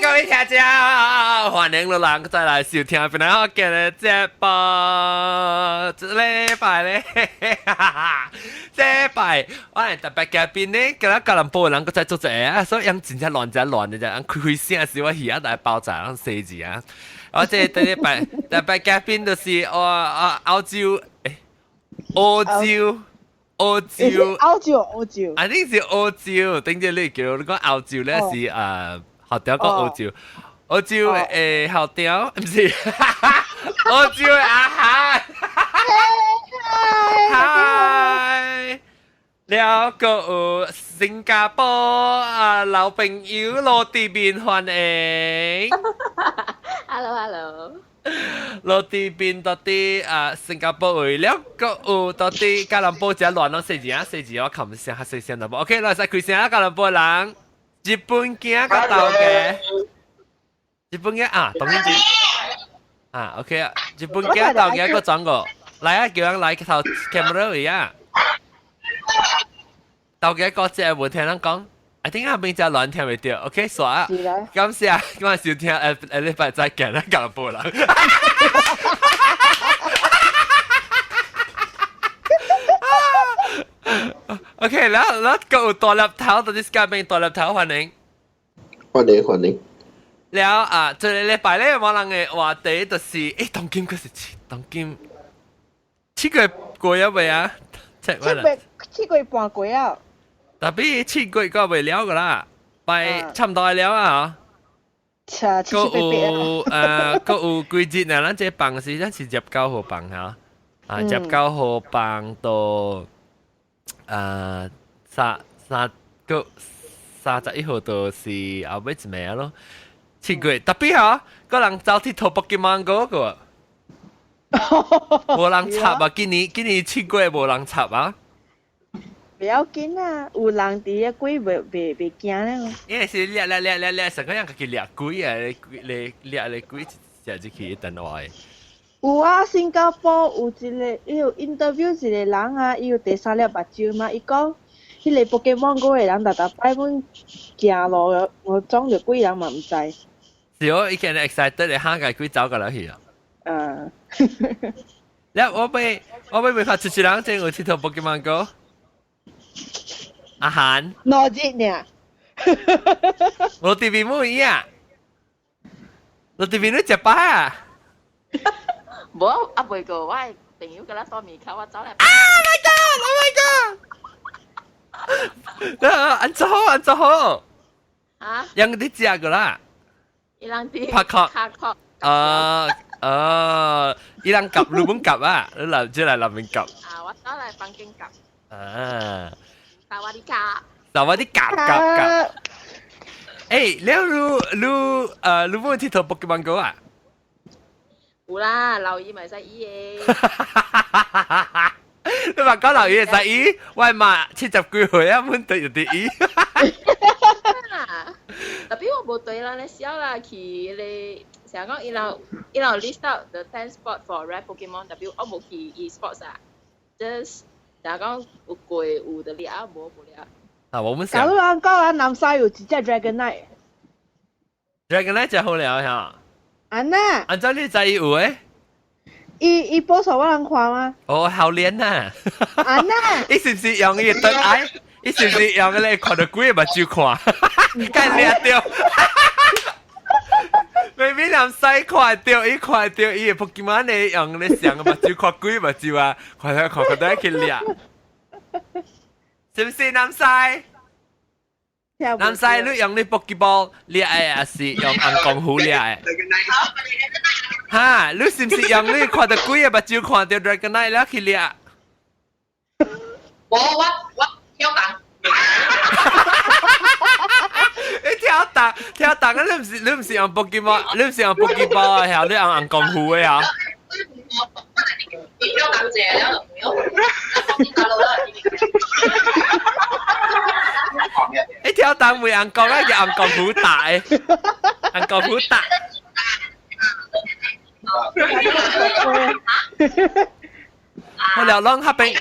各位聽眾，歡迎老人再來收聽本來我今日節目，這禮拜咧，這拜我係特別嘉賓咧，今日吉隆坡人閣再做一個啊，所以人真正亂真亂的，啫，開開聲時我耳仔大爆炸，攏細字啊！我這這禮拜特別嘉賓就是我啊澳洲，欸，澳洲。澳洲，澳洲，澳洲，啊，你是澳洲，頂住你叫你講澳洲咧是學長講澳洲，澳洲學長，毋是，澳洲的阿涵，嗨，了閣有新加坡啊老朋友羅地邊歡迎，Hello Hello。羅地邊到底啊，新加坡位了，閣有到底吉隆坡這亂攏細字啊，細字我看唔聲，較細聲淡薄。OK，來使開聲啊，吉隆坡人，日本囝佮頭家，日本囝啊，當然啊，OK 啊，日本囝頭家閣轉過，來啊，叫人來頭 camera 位啊，頭家閣這無聽人講。I think 下邊只亂聽袂著，OK，煞。感謝，今日收聽，下禮拜再見啦，吉隆坡人。OK，然後然後閣有大粒頭，到底是嘉賓大粒頭歡迎。歡迎歡迎。了啊，這個禮拜咧，我人的話題就是，欸，當今閣是七，當今7月過了未啊？7月7月半過啊。特別7月閣未了個啦，拜差唔多了啊！閣有閣有幾日呢？咱這放是咱是19號放嚇，啊，十九號放到三三個31號就是後尾一暝咯。七月特別嚇，個人走去佗 Pokemon Go 個，無人插啊！今年今年七月無人插啊！不要緊啊，有人佇個鬼袂袂袂驚咧。因為是掠掠掠掠掠，成個人家己掠鬼啊！咧掠咧鬼食入去電話。有啊，新加坡有一個，伊有 interview 一個人啊，伊有第三粒目睭嘛，伊講，彼個 Pokemon Go 的人逐逐擺阮行路，我撞著鬼人嘛毋知。是哦，伊見 excited 的，嚇個鬼走過來去啊。嗯。了，我欲問下出一人，真有𨑨迌 Pokemon Go？阿涵，2日爾，我這邊冇伊啊，我這邊你食飽啊？無啊，未過，我的朋友佮咱住門口，我走來。啊！My God！Oh my God！啊，按怎好？按怎好？啊？人佇食過啦？伊人佇拍殼。拍殼。啊啊！伊人夾，你本夾啊？你來這來南邊夾。啊，我走來房間夾。啊。薩瓦迪卡。薩瓦迪卡夾夾。欸，了你你你無𨑨迌 Pokemon Go 啊？有啦，留意咪使醫的。你話講留意會使醫，我嘛70幾歲啊，阮對就佇醫。特別我無對人咧笑啦，去彼個成日講伊人伊人 list out the 10 spot for rare Pokemon，特別我無去伊 spots 啊，just 成日講有過有就掠，無無掠。啊，我們假如人講啊，南西有一隻 Dragonite。 Dragonite 真好料嚇。安那？按怎你知伊有誒？伊伊報數我人看嗎？哦，好練啊！安那？伊是毋是用伊的燈愛？伊是毋是用個看著鬼的目睭看？幹掠著。明明南西看著，伊看著伊的 Pokemon 咧用咧上個目睭看鬼目睭啊，看看看看到去掠。是毋是南西？南西，你用你 Pokeball 掠的，還是用紅功夫掠的？哈，你是毋是用你看著鬼的目睭看著 Dragonite 了去掠？我跳檔。你跳檔跳檔啊！你毋是用 Pokemon，你毋是用 Pokeball 啊？嚇，你用紅功夫的啊？跳檔者了就唔用，你跳檔袂紅功啊，叫紅功夫打的，紅功夫打。我了，攏較邊，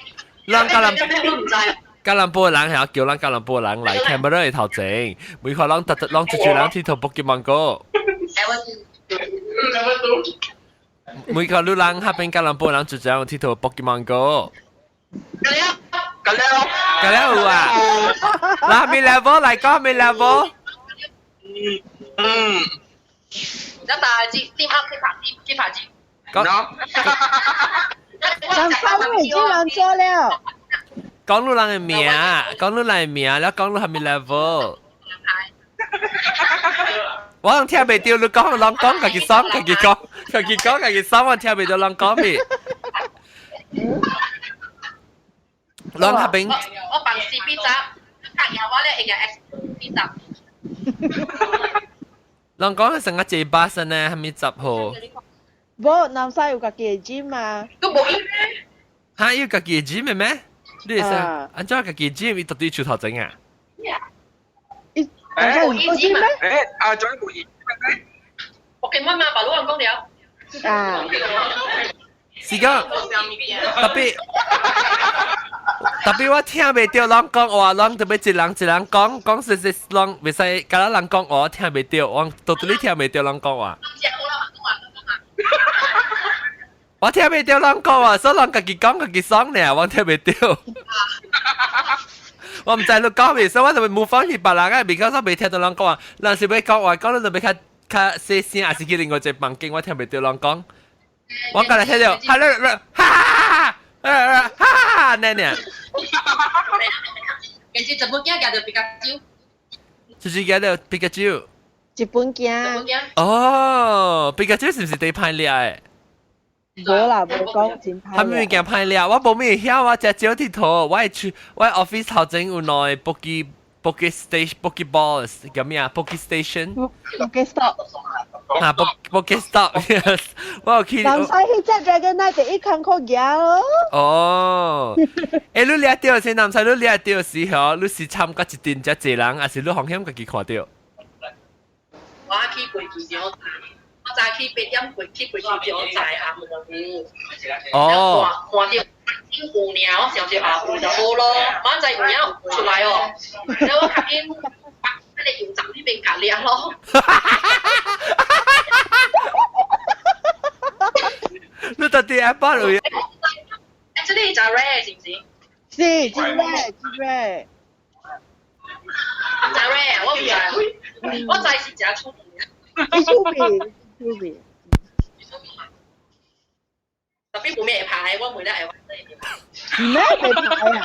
攏甲人，吉隆坡人係叫咱吉隆坡人來 camera 嘅頭前，每個人特特攏一隻人佚佗 Pokemon Go。每個女人下邊吉隆坡人就這樣佚佗 Pokemon Go。咁了，咁了，咁了有啊？嗱，咩 level 來講咩 level？嗯。一大支點噏去拍去拍字。講。南山已經人做了。講你人嘅名，講你人嘅名，了講你係咩 level？我攏聽袂著，你講人講家己爽，家己講，家己講家己爽，我聽袂著人講咩？人下邊，我放 CB 集，隔日我咧會用 SB 集。人講係成個坐巴士呢，係咪集好？無，南山有家己嘅 gym 嘛？都無伊咩？哈，有家己嘅 gym 嘅咩？你會使按怎家己 gym 伊到底樹頭前啊？伊南山有 gym 咩？誒，阿張無伊咩？我見媽媽把路人講了。啊。是講特別特別我聽袂著人講話，人特別一人一人講講實實人袂使，敢若人講話我聽袂著，我到底聽袂著人講話。我聽袂著人講話，所以人家己講家己爽呢，我聽袂著。我毋知你講咩，所以我就會模仿去別人啊，because 我袂聽到人講話，人是欲講話，講你就欲較較細聲，還是去另外一個房間，我聽袂著人講。我剛才聽到，哈哈哈哈哈哈，那呢？其實日本囝舉著比卡丘，就是舉著比卡丘。日本囝。哦，比卡丘是毋是第歹掠的？無啦，無講真歹。啥物物件歹掠？我無咩曉，我食少佚佗。我會去，我 office 頭前有兩個 Poke Station、Poke Balls 叫咩啊？Poke Station。 Poke Stop。啊，Poke Stop，yes，我有去。南西彼隻 Dragonite 第一空殼舉咯。哦，欸，你掠著先，南西你掠著時候，你是參加一陣遮濟人，還是你風險家己看著？我去過機場，我早起8點過去過機場載阿母。哦。看著有爾，我想著啊有就好咯，明仔有影出來哦。然後我較緊把那個油站彼邊共掠咯。你到底愛擺落去？欸，這裡真 rare 是毋是？是，真 rare，真 rare。真 rare，我毋知，我知是誠出名。出名，出名。特別無咩會拍，我每日會玩這個。咩會拍啊？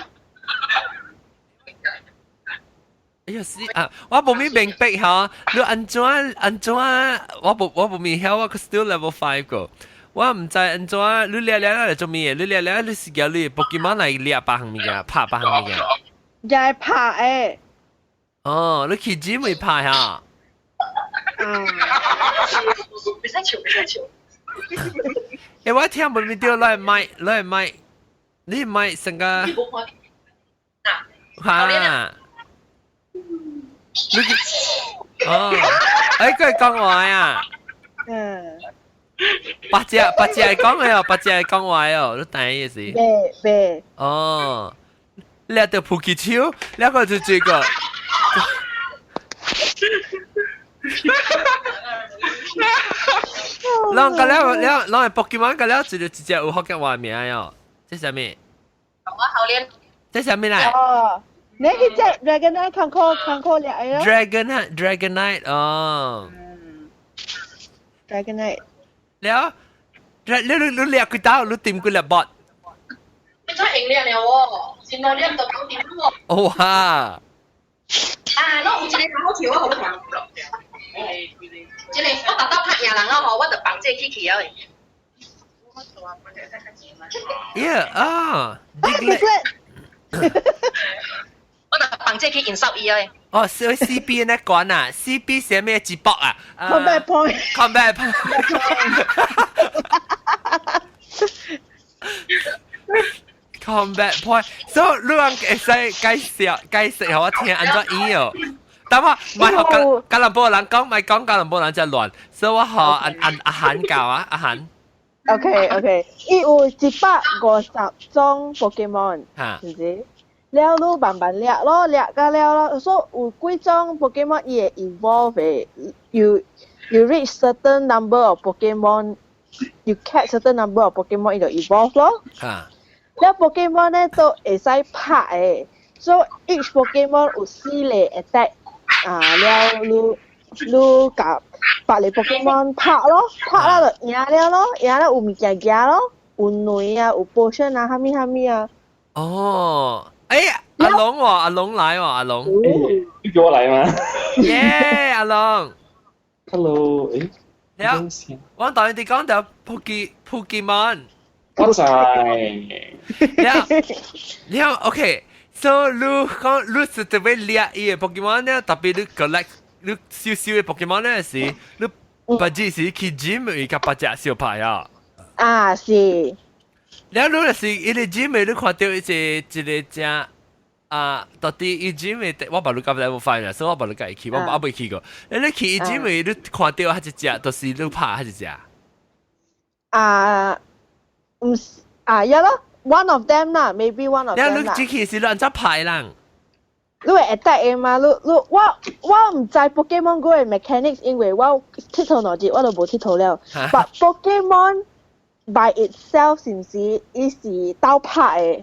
哎呀死啊！我無咩明白哈，你按怎按怎？我無咩曉，我 still level 5 個。我毋知按怎，你掠掠來做咩？你掠掠你是叫你 Pokemon 來掠別項物件，拍別項物件。也會拍的。哦，你去 gym 會拍哈？啊。袂使笑，袂使笑。欸，我聽無咪著，來麥，來麥，你麥成個。哈。你哦，欸，佢講話啊。嗯。八隻八隻係講嘅哦，八隻係講話哦，你等意思？袂袂。哦，掠著撲起手，兩個就這個。人個了了，人係 Pokemon 個了，一個一隻有福建話名喲，這啥物？我後面。這啥物來？哦，你彼隻 Dragonite 康可康可掠的咯？Dragonite Dragonite 哦。 Dragonite。了，你你你掠幾刀？你點幾粒 bot？你真用掠了哦，先兩點就九點喎。哇！啊，攏有一個好笑，我予你看。這個我逐逐拍贏人啊吼，我就放這個去去啊。 Yeah 啊，我就放這個去引索伊啊。哦，是 CB 那關啊，CB 寫咩字卜啊？Combat point。 Combat point。Combat point，所以你人會使解釋解釋予我聽按怎演哦。等我莫予吉吉隆坡人講，莫講吉隆坡人真亂，所以我予阿阿阿韓教啊，阿韓。 OK OK，伊有150種 Pokemon，是毋是？了你慢慢掠咯，掠甲了咯，所以有幾種 Pokemon 伊會 evolve 的，you reach certain number of Pokemon，you catch certain number of Pokemon 伊就 evolve 咯。了 Pokemon 咧都會使拍的，所以 each Pokemon 有四個 attack 啊，了你共別个 Pokemon 拍咯，拍了就贏了咯，贏了有物件夾咯，有卵啊，有 potion 啊，啥物啥物啊。哦，阿龍喎，阿龍來喎，阿龍。你叫我來嗎？耶，阿龍。 Hello，誒，了，我同你哋講到 Pokemon。我知。了了，OK，so 你講你是特別掠伊个 Pokemon 呢，特別你 collect 你少少个 Pokemon 呢時，你不只是去 gym 伊共別隻相拍啊。啊，是。了，你若是伊個 gym 你看到一個一個隻啊，到底伊 gym 的，我捌你敢 level 5 啦，所以我捌你家去，我還未去過。你去伊 gym 你看到彼一隻，就是你拍彼一隻。啊，毋是啊，呀咯，one of them 啦，maybe one of them 啦。你這去是你按怎拍人？你會 attack 的嘛？你我毋知 Pokemon Go 的 mechanics，因為我𨑨迌兩日我都無𨑨迌了。But Pokemon by itself 是毋是伊是鬥拍的？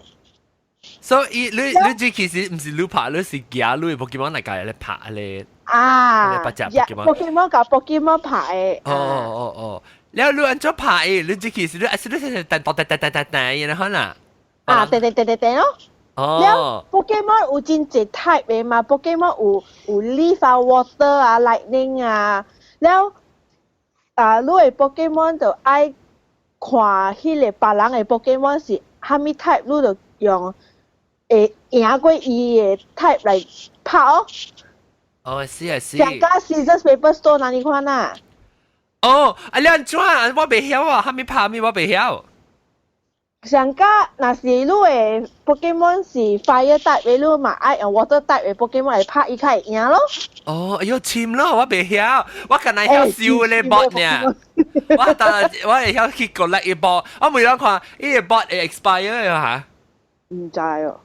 所以你這其實毋是你拍，你是夾你 Pokemon 來共你拍咧。啊，別隻 Pokemon。 Pokemon 共 Pokemon 拍的。哦哦哦，了你按怎拍的？你這其實你還是你是彈彈彈彈彈彈，然後啦。啊，彈彈彈彈彈咯。了 Pokemon 有真濟 type 的嘛，Pokemon 有 leaf 啊、water 啊、lightning 啊，了啊，你的 Pokemon 就愛看彼个別人的 Pokemon 是啥物 type，你就用會贏過伊的 type 來拍哦。哦，是啊是。像佮 scissors paper stone 按呢款啊。哦，啊你按怎？我袂曉啊，啥物拍啥物我袂曉。上加若是你的 Pokemon 是 fire type 的，你嘛愛用 water type 的 Pokemon 來拍伊較會贏咯。哦，哎喲，深咯，我袂曉，我干焦曉收咧 bot 爾。我但我會曉去 collect 伊 bot，我每當看伊个 bot 會 expire 嚇。毋知哦。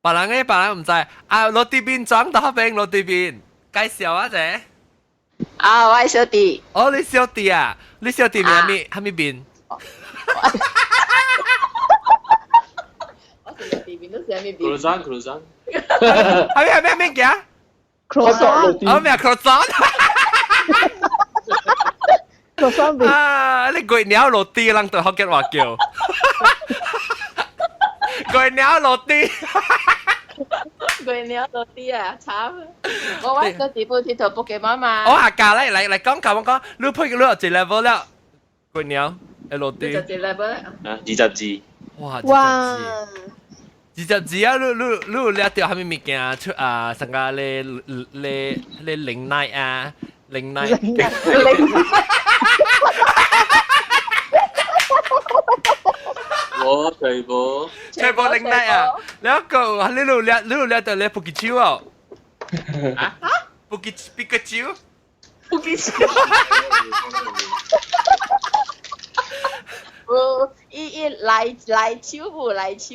別人嘅別人毋知，啊，落地邊裝到邊落地邊，介紹啊者。啊，我係小弟。哦，你小弟啊？你小弟名咩？啥物面？我是地面都是啥物面？ Croissant croissant。係咩咩咩嘅？Croissant。哦，咩 croissant？ Croissant 啊！你月鳥落地，人對福建話叫。月鳥落地。月鳥落地啊！慘！我個地步𨑨迌 Pokemon 嘛。我下教嚟嚟嚟講教我講，你配你有一 level 了，月鳥會落地。二十二 level。啊，22。哇！哇！22啊！你有掠著啥物物件出啊？上個咧咧咧靈奶啊，靈奶。無，全部。全部靈奶啊！了個你有掠著咧皮卡丘哦？啊？皮卡丘？皮卡丘。無，伊來手無來手。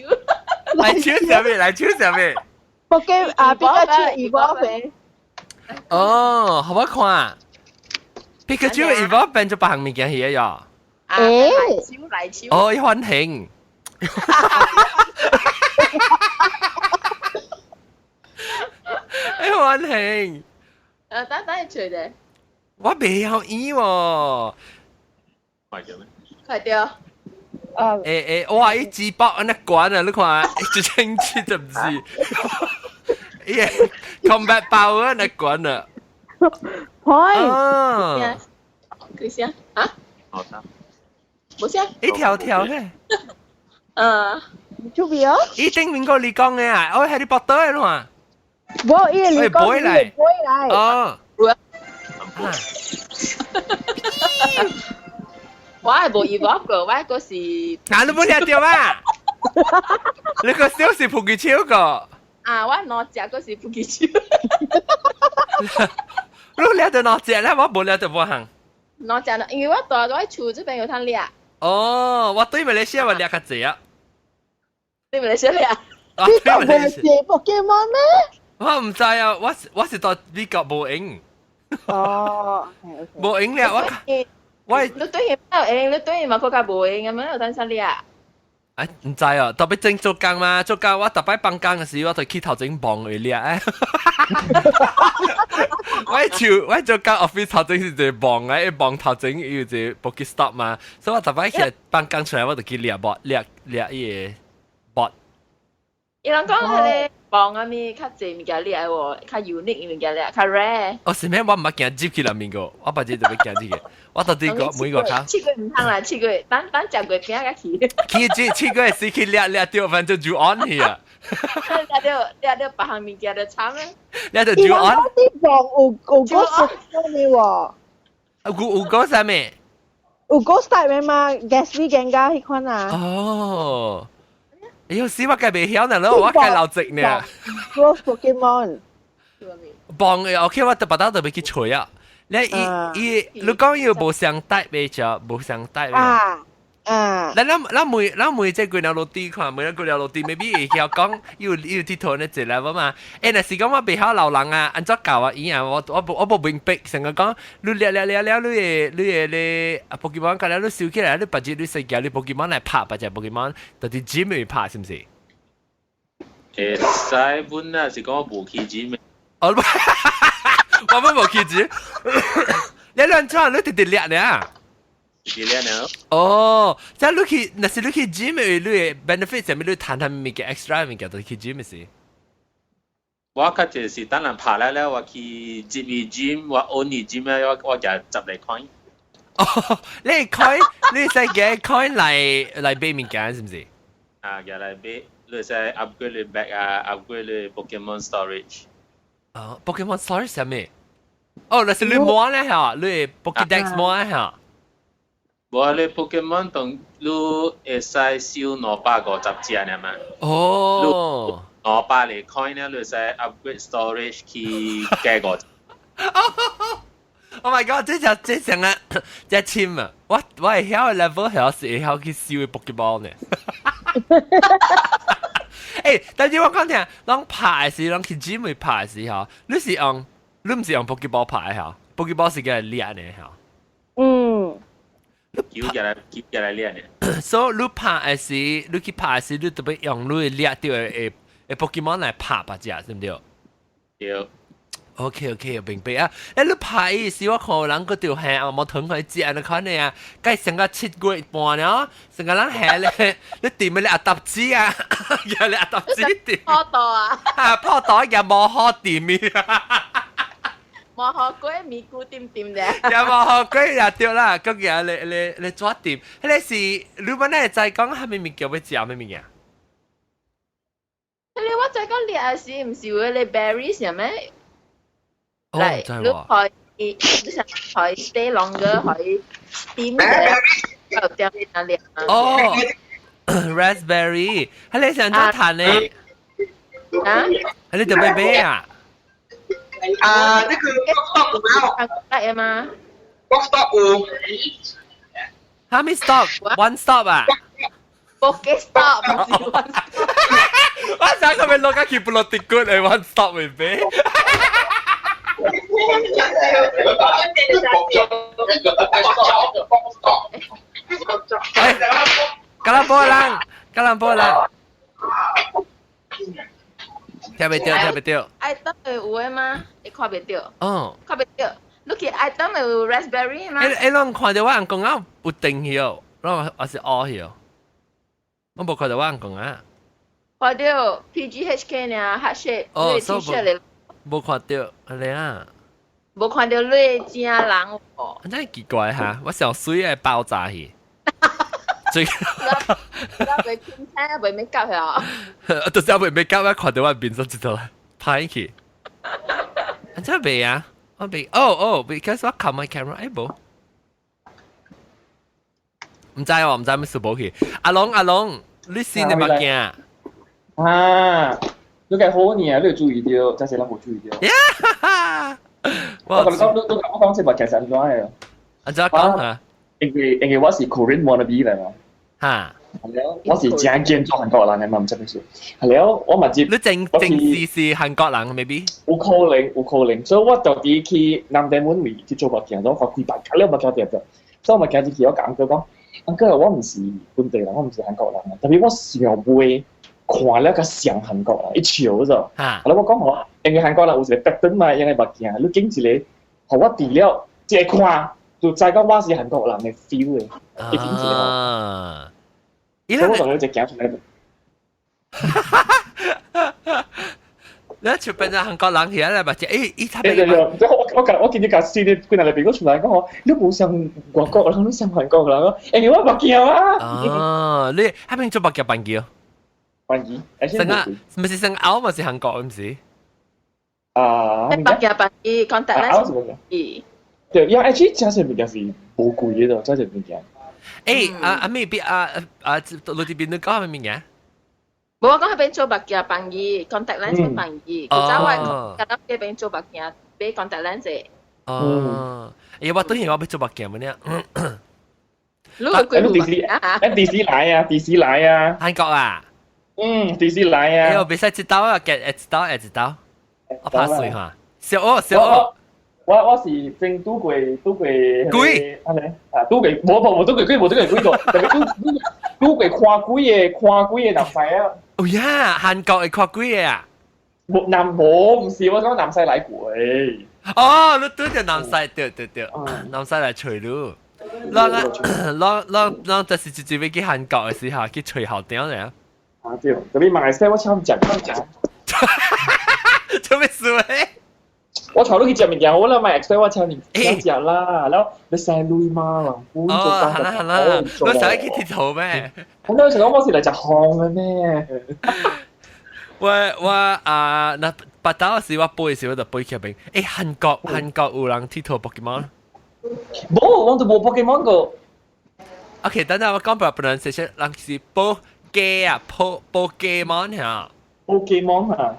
來手啥物？來手啥物？ Pokemon 啊，皮卡丘 evolve。哦，好我看。皮卡丘 evolve 變做別項物件去啊？欸，來手來手。哦，伊反形。伊反形。等等伊揣者。我袂曉演喎。快點咩？快點。哇！伊支包按呢懸啊，你看1074，伊个 combat power 按呢懸啊。係。啊。幾聲？啊？好的。無聲。一條條咧。嗯。出邊哦。伊頂面個你講的啊，哦，Harry Potter 的咯。無，伊個你講，伊個背來。哦。我係無 evolve 過，我個是。啊，你無聽著啊？你個小是皮卡丘個。啊，我兩隻個是皮卡丘。你掠著兩隻咧，我無掠著半項。兩隻，因為我蹛佇厝這邊有通掠。哦，我對馬來西亞我掠較濟啊。對馬來西亞掠。你講袂是 Pokemon 咩？我毋知啊，我是到美國無閒。哦，無閒了，我你對佢有閒，你對佢嘛閣較無閒咁樣有等啥哩啊？哎，毋知啊，特別正做工嘛，做工我逐擺放工嘅時，我就去頭前望佢掠。我做我做工 office 頭前是一個望嘅，一望頭前有一個 Pokestop 嘛，所以我逐擺去放工出來，我就去掠博掠掠伊個 bot。伊人講彼个磅啊物較濟物件掠喎，較 unique 物件掠，較 rare。哦，是咩？我毋捌行入去內面個，我別日就欲行入去。我到底個每個卡。7月毋通啦，7月等等食月餅才去。去7月時去掠掠著，反正就按去啊。掠著掠著別項物件就慘咧。掠著就按。啲磅有有個什麼喎？有有個啥物？有 ghost type 的嘛？Gastly Gengar 彼款啊。哦。哎呦，死我計袂曉呢咯，我計老直呢。 Growth Pokemon。磅 OK，我特別到特別去揣啊。你伊伊，你講伊無相帶袂著，無相帶。啊啊！咱咱咱每咱每這幾條落地看，每幾條落地，maybe 會曉講有有鐵圖呢一 level 嘛。欸，若是講我袂曉老人啊，按怎教啊？伊啊，我無明白，成個講你掠掠掠掠，你會咧啊，Pokemon 個了，你收起來，你別日你世界你 Pokemon 來拍，別隻 Pokemon，就是 gym 會拍，是毋是？會使本啊，是講我無去 gym。哦，我本無去 gym，你亂怎？你直直掠呢？直掠呢？哦，即係你去，若是你去 gym 的，你會 benefit 啥物？你趁啥物物件 extra 物件，就去 gym 是？我較濟是等人拍了了，我去入去 gym，我 own 伊 gym 咧，我舉十個 coin。哦，你 coin，你使舉 coin 來買物件是毋是？啊，舉來買，你使 upgrade 你 bag 啊，upgrade 你 Pokemon storage。哦，Pokemon storage 啥物？哦，那是你滿咧嚇，你 Pokédex 滿嚇。無你 Pokemon 當你會使收250隻爾嘛？哦，200個 coin 咧，你會使 upgrade storage 去加五。 Oh my god！這隻這成啊，這深啊！我會曉的 level 曉是會曉去收 Pokeball 呢。欸，但是我講聽，攏拍的時，攏去 gym 會拍的時候，你是用，你毋是用 Pokeball 拍的嚇？Pokeball 是個掠呢嚇。嗯。叫起來，叫起來掠呢。所以你拍的時，你去拍的時，你特別用你掠著的的 Pokemon 來拍別隻，對毋對？對。 OK，明白啊！欸，你拍伊時，我看有人閣著下啊，無糖去食按呢款的啊，該成個7月半了，成個人下咧，你掂咧阿搭子啊，又咧阿搭子掂。破袋啊！啊，破袋也無好掂啊！無好過咪咕掂掂咧。也無好過也對啦，閣舉咧咧咧抓掂，彼个是你本來知講啥物物件欲食啥物物件？彼个我知講掠時，毋是有彼个 berries 啥物？哦，嚟，你可以，你想可以 stay longer，可以 steam 嘅，就點啊掠。哦，raspberry，彼个想怎彈呢？啊？彼个就欲買啊？啊，那個 Pokestop 有冇？得嘛？Pokestop 有。哈咪 stop？One stop 啊？Pokestop 唔是 one stop。我想佢咪落架去不落地骨嚟 one stop 咪俾。哎，吉隆坡人，吉隆坡人，聽袂著，聽袂著。 item 會有的嗎？會看袂著。哦。看袂著。你去 item 會有 raspberry 嗎？欸欸，攏看著我翁公仔有定去哦，攏還是烏去哦。我無看著我翁公仔。看著 PGHK 呢，heart shape。哦，所以無看著，按呢啊。無看著你正人哦。真係奇怪哈，我上水會爆炸去。最。我袂傾聽，袂咩夾啊？就是袂咩夾，我看著我面煞知道啦，歹去。真袂啊？我袂，哦哦，because 我冚 my camera，哎無。毋知哦，毋知咩事無去。阿龍阿龍，你新的目鏡？啊，你計好呢，你有注意著，真係人無注意著。我同你講，你我講這目鏡是按怎的？按怎講啊？因為我是 Korean wannabe 來嘛。哈。係了，我是正見做韓國人嘅嘛，毋知咩事。係了，我嘛接。你正正是是韓國人，maybe？有可能，有可能，所以我就佇去南大門位去做目鏡，我看幾百家了目鏡店咗，所以我目鏡就去我共 uncle 講，uncle 我毋是本地人，我毋是韓國人，特別我想袂看了較像韓國人，伊笑咗。嚇！後來我講吼，因為韓國人有一個 pattern 嘛，因為目鏡，你揀一個，予我除了一個看，就知講我是韓國人的 feel 的，伊揀一個。啊！所以我同你就行出來。你出邊啊韓國人起來目鏡，欸，伊特對對對，我見你甲四個幾若個朋友出來講吼，你無像外國人，你像韓國人，因為我目鏡啊。哦，你彼邊做目鏡辦機？辦機，成啊，毋是成歐嘛是韓國，毋是？啊，目鏡辦機，contact lens 機。對，因為 actually 真濟物件是無貴的，真濟物件。欸，啊啊咩邊啊啊，落佇邊你講啥物件？無我講彼邊做目鏡辦機，contact lens 辦機。古早我覺得彼邊做目鏡買 contact lens 的。哦，欸，我等下我欲做目鏡呢。你有幾迪士迪士來啊，迪士來啊。韓國啊？嗯，迪士來啊。欸，我袂使一刀啊，夾一刀一刀。我拍碎哈。小學小學。我是正拄過鬼，啊咧啊拄過，無無無拄過鬼，無拄過鬼個，特別拄過看鬼的看鬼的南西啊。哦呀，韓國會看鬼的啊？無南無，毋是我講南西來過。哦，你拄著南西，對對對，南西來揣你。咱咱咱咱就是直接欲去韓國的時候去揣校長咧。啊對，特別馬來西亞我請食食。做咩事咧？我帶你去食物件，我啦買 extra 我請你請食啦，然後你使鐳嘛啦，哦，係啦係啦，你使去鐵頭咩？我那時講我是來食飯的咩？我我啊，那捌到時我背時我就背起邊。欸，韓國有人𨑨迌 Pokemon？無，我都無 Pokemon 個。 OK，等陣我講白 pronunciation，人是波機啊，波 Pokemon 嚇。 Pokemon 嚇。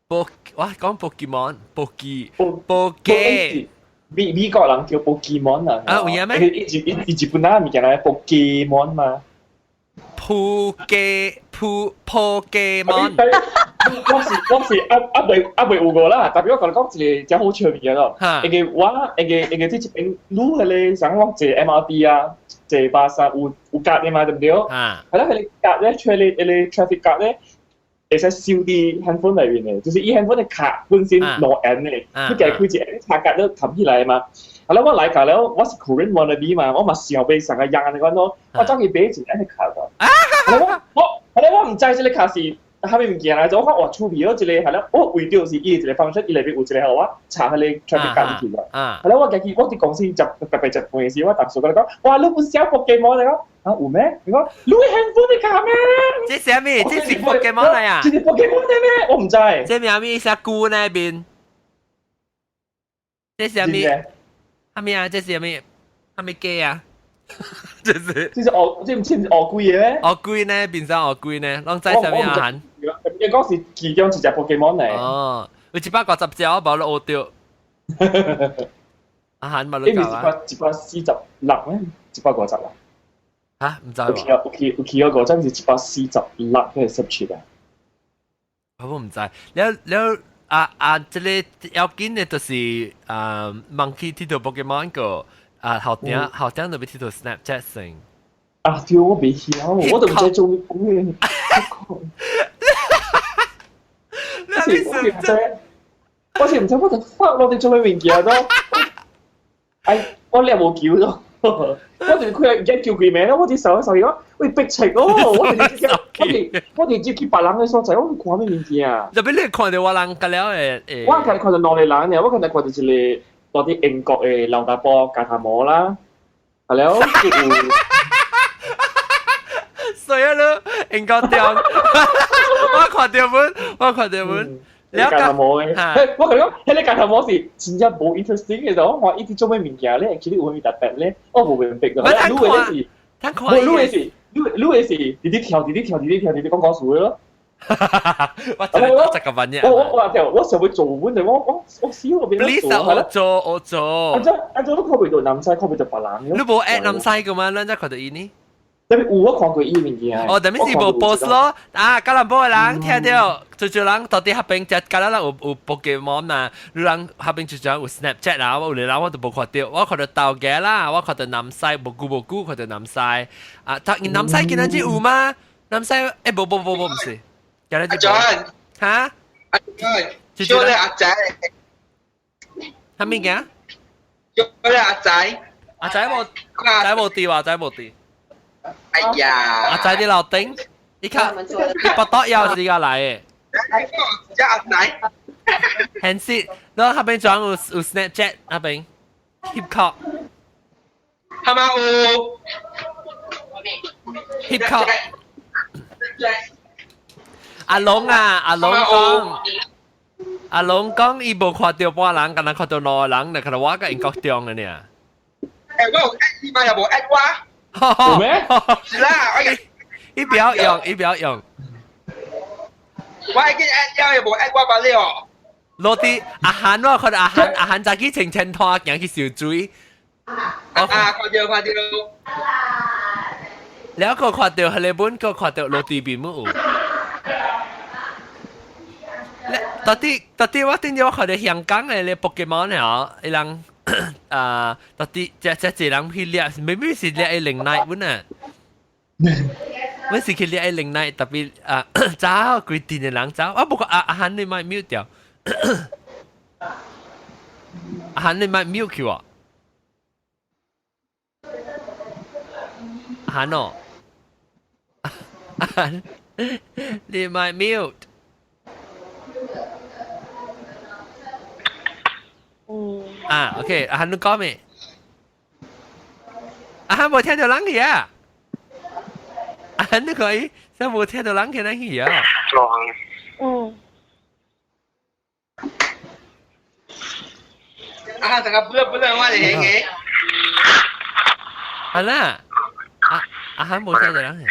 波我講 Pokemon，波機波機。美國人叫 Pokemon 啊。啊，有影咩？伊伊伊日本人物件來 Pokemon 嘛。撲機撲 Pokemon。我是啊未有過啦，特別我共你講一個真好笑物件咯。因為我因為這這邊你彼個像我坐 MRT 啊，坐巴士有卡的嘛，對毋對？啊。係啦，彼個卡咧，出彼個 traffic 卡咧，會使收佇 handphone 內面的，就是伊 handphone 的卡本身兩 N 的，你家開一個插卡都冚起來嘛。啊，了我來到了，我是 Korean wannabe 嘛，我嘛想欲上個樣按呢款咯，我走去買一個按呢卡個。啊！我我後來我毋知這個卡是啥物物件來，我看哇趣味哦，這個係了，我為著是伊一個 function，伊內面有一個予我插彼個 traffic 卡入去嘛。啊。後來我家己我佇公司食特別食飯時，我同事共你講，哇，你不是寫 Pokemon 來講？啊有咩？伊講你 handphone 的卡咩？這是啥物？這是 Pokemon 來啊？這是 Pokemon 的咩？我毋知。這名物寫龜那邊？這是啥物？啥物啊？這是啥物？啥物雞啊？這是這是烏，這毋是烏龜的咩？烏龜呢？變成烏龜呢？攏知啥物啊？韓？應該是其中一隻 Pokemon 嚟。哦，有150隻，我無你學著。阿韓嘛你教啊？146咩？150啊？嚇？毋知喎。有去有五十是146個十七啊？我毋知。了了啊啊！這個要緊的就是啊，monkey 佚佗 Pokemon 個啊，校長校長就欲佚佗 Snapchat 先。啊對，我袂曉，我都毋知做咩鬼。我是毋知，我是毋知，我就發我佇做咩物件咯。哎，我掠無球咯。我就是開來叫佢名咯，我佇搜一搜伊講，喂白痴哦！我直接去別人的所在，我看咩物件？特別你看著我人甲了的，我家己看著兩個人爾，我剛才看著一個住佇英國的老大婆加頭毛啦，係了，有。衰啊你，英國中，我看著本，我看著本。你加頭毛的，我共你講，彼個加頭毛是真正無 interesting 的，我看伊佇做咩物件咧，其實有啥物特別咧，我無明白。你的是，無你的是，你的是，直直跳，直直跳，直直跳，直直講故事的咯。我這個玩意。我我想欲做阮的，我死我變做。我做我做。按怎按怎你看袂著南西，看袂著別人。你無 add 南西個嗎？咱才看著伊呢？特別有我看過伊物件。哦，特別是無 post 咯。啊，吉隆坡的人聽到，最少人到底合邊只吉隆人有 Pokemon 嘛？你人合邊最少有 Snapchat 啊，我有人我都無看到，我看到豆家啦，我看到南西無久無久看到南西。啊，南西今仔日有嗎？南西欸，無無無無，毋是。今日阿 John，哈？阿 John，叫你阿仔。啥物件？叫你阿仔。阿仔無，阿仔無佇，阿仔無佇。哎呀！阿仔佇樓頂，伊較伊巴肚枵時間來的。只阿仔。現實，你那邊裝有 Snapchat 那邊 hip hop。係咪有？hip hop。阿龍啊，阿龍講，阿龍講伊無看到半人，敢若看到兩個人，就看到我佮𪜶國中的爾。欸，我有 add 伊嘛，又無 add 我。有咩？是啦，我伊不要用，伊不要用。我已經 add 了，又無 add 我罷了。落啲阿韓我看到阿韓，阿韓早起穿穿拖行去游水。啊，看到看到。了個看到，彼個本個看到落地邊冇有。到底我頂日我看到香港的咧 Pokemon 哦，伊人啊，到底這這這人去掠，明明是掠伊靈奶本啊。阮是去掠伊靈奶，特別啊，走規陣的人走，啊不過阿阿韓你莫 mute 掉，阿韓你莫 mute 去喎，阿韓哦，阿韓你莫 mute。嗯。啊，OK，阿韓你講咩？阿韓無聽到人去啊？阿韓你可以，真無聽到人去人去啊？嗯。啊，大家不不能我嚟嘅。係啦，阿阿韓無聽到人去。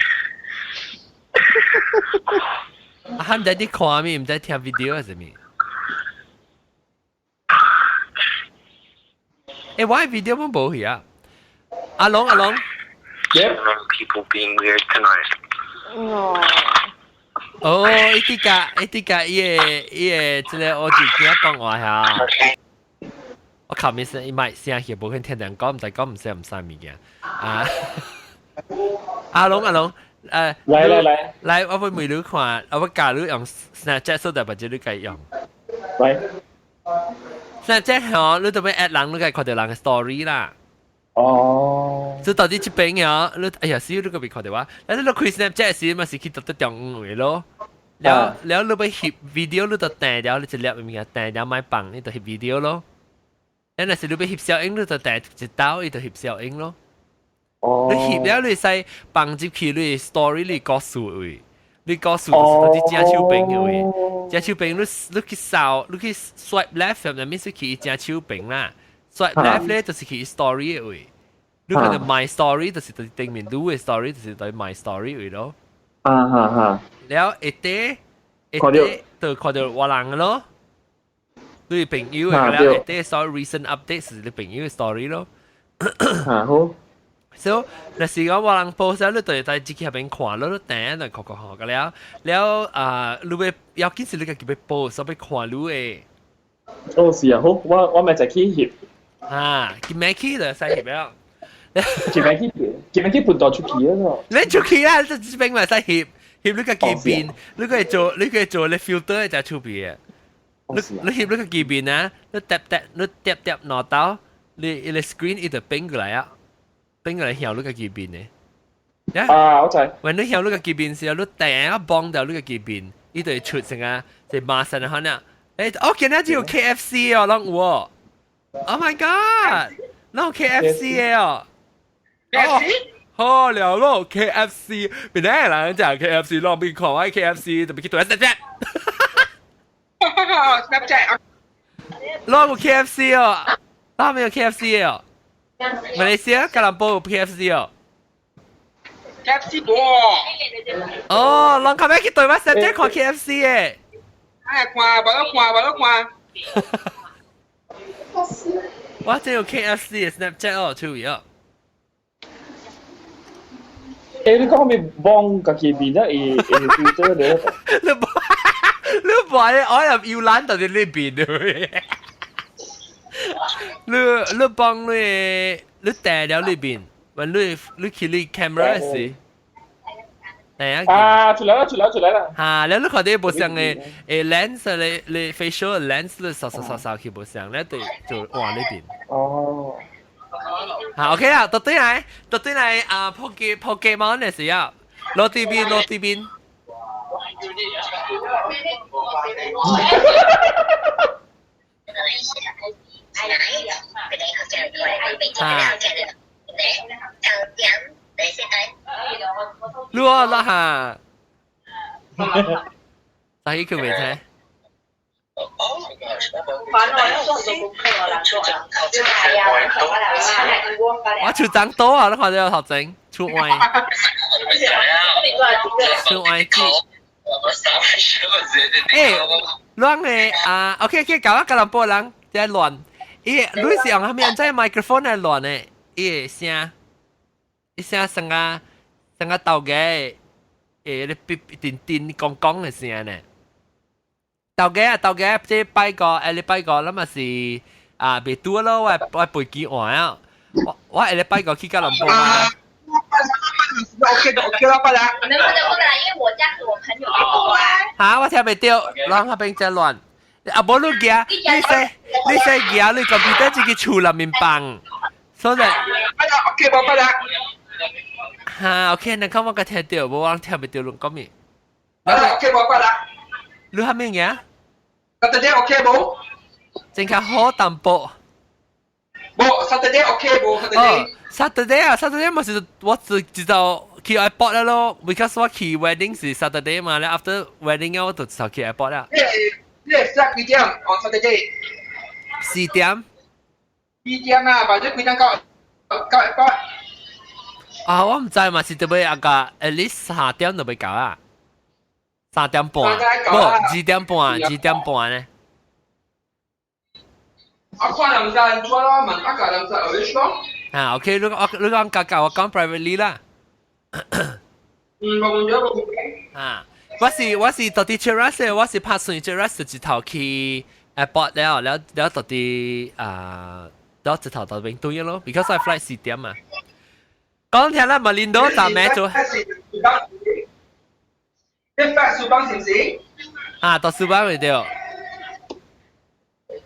阿韓毋知佇看咩，毋知聽 video 還是咩？欸，我的 video 攏無去啊！阿龍阿龍。 People being weird tonight. 哦。哦，伊啲架，伊啲架，伊個伊個，這個我就驚講話嚇。我靠，面聲伊麥聲去，無可能聽人講，毋知講毋識毋啥物件。啊！阿龍阿龍，來來來，來，我會問你看，我會教你用 Snapchat 所在，或者你家用。來。 Snapchat 吼，你特別 add 人，你該看到人的 story 啦。哦。所以到底這邊啊，你哎呀，死你個未看到我，但是你開 Snapchat 時嘛是去到得中央的咯。了了，你欲翕 video，你就訂了，你一粒物件訂了莫放，你就翕 video 咯。啊，若是你欲翕小影，你就訂一刀，伊就翕小影咯。哦。你翕了，你會使放入去你 story 你故事位，你故事就是到底正手邊的位，正手邊你你去掃，你去 swipe left，入面是去正手邊啦。swipe left 咧就是去 story 的位。你看到 my story 就是對頂面，你的 story 就是對 my story 位咯。啊哈哈。了一底一底就看到我人咯，你朋友的了一底 story recent update 是你朋友的 story 咯。啊好。所以若是講我人 post 你就會在自己那邊看咯，你訂就看看看個了了啊，你欲要緊是你家己欲 post，欲看你的。哦是啊，好，我我咪就去翕。啊，今暝去就會使翕了。今暝去，今暝去盤道出去啊！你出去啊！這這邊咪使翕翕你家己面，你可以做你可以做你 filter 就出邊嘅。你你翕你家己面啊，你疊疊你疊疊拿刀，你你 screen 伊就變過來啊，變過來向你家己面的。啊，我知。when 你向你家己面時候，你掟啊幫到你家己面，伊就會出成啊，就馬上可能，欸，哦，今日只有 KFC 哦，攏有哦。Oh my god！攏有 KFC 的哦。哦，好了咯，KFC，邊個人食 KFC，攏邊看我 KFC，特別去對 Snapchat。 Snapchat。攏有 KFC 哦，那沒有 KFC 哦。馬來西亞吉隆坡有 KFC 哦。 KFC 無。哦，人較欲去對我 Snapchat 看 KFC 的。哎，看，無得看，無得看。我真有 KFC 的 Snapchat 哦，注意哦。欸，欸，你講咩幫家己面啊？會會 filter 咧？你你話咧，我入搖籃到底呢邊嘅？你你幫你你帶了呢邊，揾你你去你 camera 時。係啊！啊，出來啦！出來出來啦！嚇，你你看啲無像嘅誒 lens 你你 facial lens 你掃掃掃掃去無像，你對就往呢邊。哦。嚇，OK 啦，到對來，到對來啊，Pokemon 嘅時候，攞啲邊攞啲邊。嚇。你話啦嚇，大家佢未聽？我出張多啊！你看這個頭前出外，出外機。欸，亂的啊！OK OK，搞啊，吉隆坡人在亂，伊你是用啥物在麥克風來亂的？伊的聲，伊聲成個成個豆嘅，欸，你嗶叮叮咣咣的聲呢？豆嘅啊，豆嘅，這拜個，下禮拜個，那麼是啊，袂拄咯，我我飛機換啊，我我下禮拜個去吉隆坡嘛。 OK 的 OK 啦，不啦。你們不能不能，因為我家是我朋友的。嚇！我聽袂著，人那邊真亂。啊，無你行，你說你說行，你 computer 自己厝內面放，所以。不啦，OK 無不啦。嚇，OK，你看我個聽著，無我聽袂著論講咩。 OK 無不啦。你蝦米嘢？ Saturday OK 無？真較好淡薄。無，Saturday OK 無？Saturday。 Saturday 啊，Saturday 咪是我只知道去 airport 啦咯，because 我去 wedding 是 Saturday 嘛，咧 after wedding 我就就去 airport 啦。你你係幾點？On Saturday。 4點。 4點啊，或者幾點到到 airport？啊，我唔知嘛，是特別阿個 at least 3點就欲到啊，3點半，無2點半，2點半呢。我看人家做咯，問阿個人就 arrange 咯。啊，OK，你我你講教教我講 privately 啦。嗯，冇問題，冇問題。啊，我是我是到底 Cheras，我是拍算 Cheras 一頭去 airport 了，了了到底啊，了一頭到邊對咯，because I flight 4點嘛。講聽啦，馬連多站咩做？你發書包是唔是？啊，到書包咪對。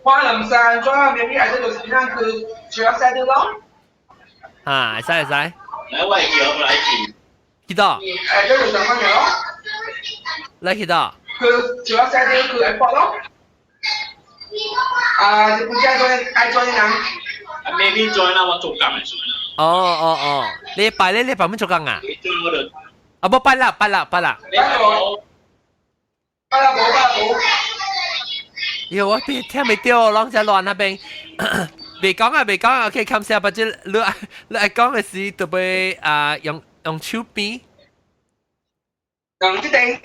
花林山左邊邊係這個時間去 Cheras 對咯。啊，會使會使。來，我叫來去。幾多？誒，這個上翻嚟咯。來幾多？去 Cheras 對去 airport 咯。啊，你不知愛做愛做人？啊，maybe join 啦，我做工嘅時。哦哦哦，你拜咧，你拜咩做工啊？啊，無拜啦，拜啦，拜啦。拜啦，無拜無。喲，我別聽袂著，攏在亂那邊。別講啊，別講啊，OK，感謝，不知你你愛講嘅是特別啊，用用手邊。用這邊。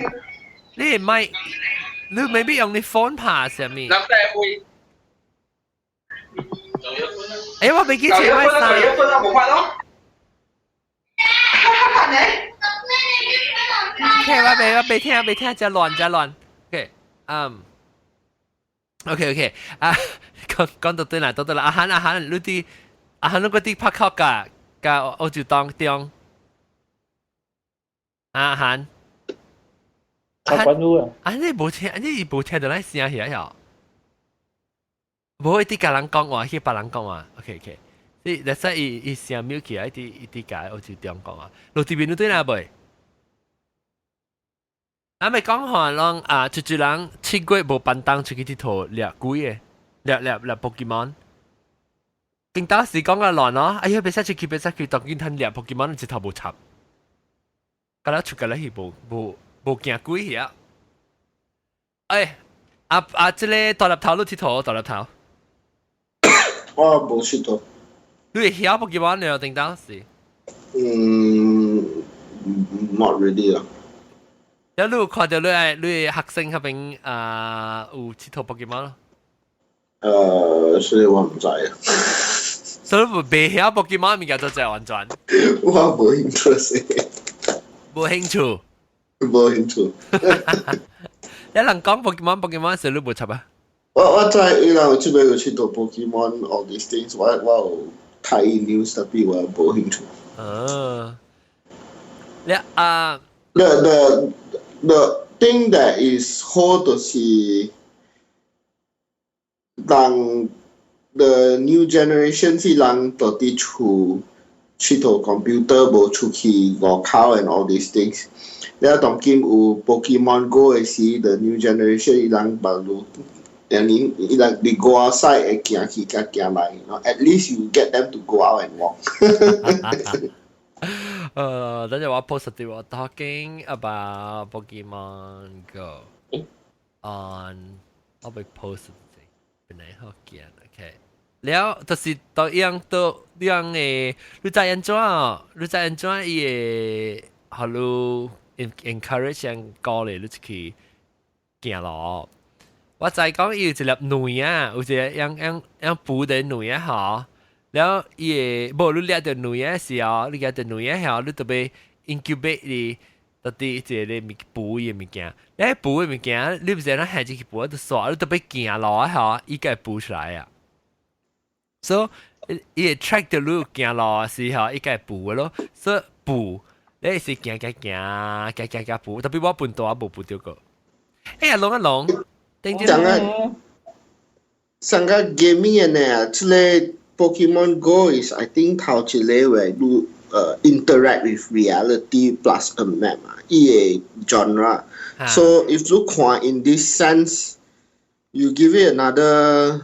你唔係，你未必用你 phone 拍上面。人哋會。欸，我未記錢買衫。OK，我未我未聽未聽，真亂真亂。OK，嗯。OK OK，啊，講講到對啦，到對啦。阿韓阿韓，你啲阿韓，你嗰啲拍殼㗎，㗎澳洲當中。阿韓。阿關啊！啊，你無聽，你無聽到咱聲起來喲。無一啲共人講話，去別人講話。OK OK，你你使伊伊聲 mute 起來，一啲一啲共澳洲中講話。落這邊你對哪未？啊，咪講話攏啊，一一人7月無班當出去𨑨迌掠鬼的，掠掠掠 Pokemon。經當時講個亂咯，哎呀，袂使出去，袂使去，當緊趁掠 Pokemon 一頭無插。甲了出個來去無無無驚鬼去啊！哎，啊啊，這個大粒頭你𨑨迌大粒頭？我無𨑨迌。你會曉 Pokemon 了？頂當時？嗯，not really 啦。有你有看到你愛你學生嗰邊啊有𨑨迌 Pokemon 咯？所以我唔知啊。所以未曉 Pokemon 物件就真完全。我無 interest。無興趣。無興趣。有人講 Pokemon Pokemon 時你無插啊？我知伊人有這擺有佚佗 Pokemon all these things，我有睇 news，特別我無興趣。哦，你啊 The thing that is 好就是人 the new generation 是人佇佇厝佚佗 computer 無出去外口 and all these things。了當今有 Pokemon Go 的時，the new generation 伊人捌路，然後伊人佇 go outside 會行去佮行來，at least you get them to go out and walk。等陣我 post 啲我 talking about Pokemon Go on 我會 post 本來好見，OK。了，就是到樣到樣誒，你知按怎？你知按怎？伊會予你 encourage 人鼓勵你出去行路。我知講伊有一粒卵啊，有一個樣樣樣孵的卵啊，吼。了伊會無你掠著卵的時候，你掠著卵的時候，你特別 incubate 你到底一個物孵的物件。你孵的物件，你毋是咱下進去孵，就煞，你特別行路啊，吼，伊才會孵出來啊。所以伊會 track 著你行路的時候，伊才會孵的咯。所以孵，你是行行行行行行孵，特別我本大無孵著過。哎呀，龍啊龍，上個上個 gaming 的呢，這個 Pokemon Go is I think 頭一個 where 你interact with reality plus a map 啊，伊個 genre。So if 你看 in this sense, you give it another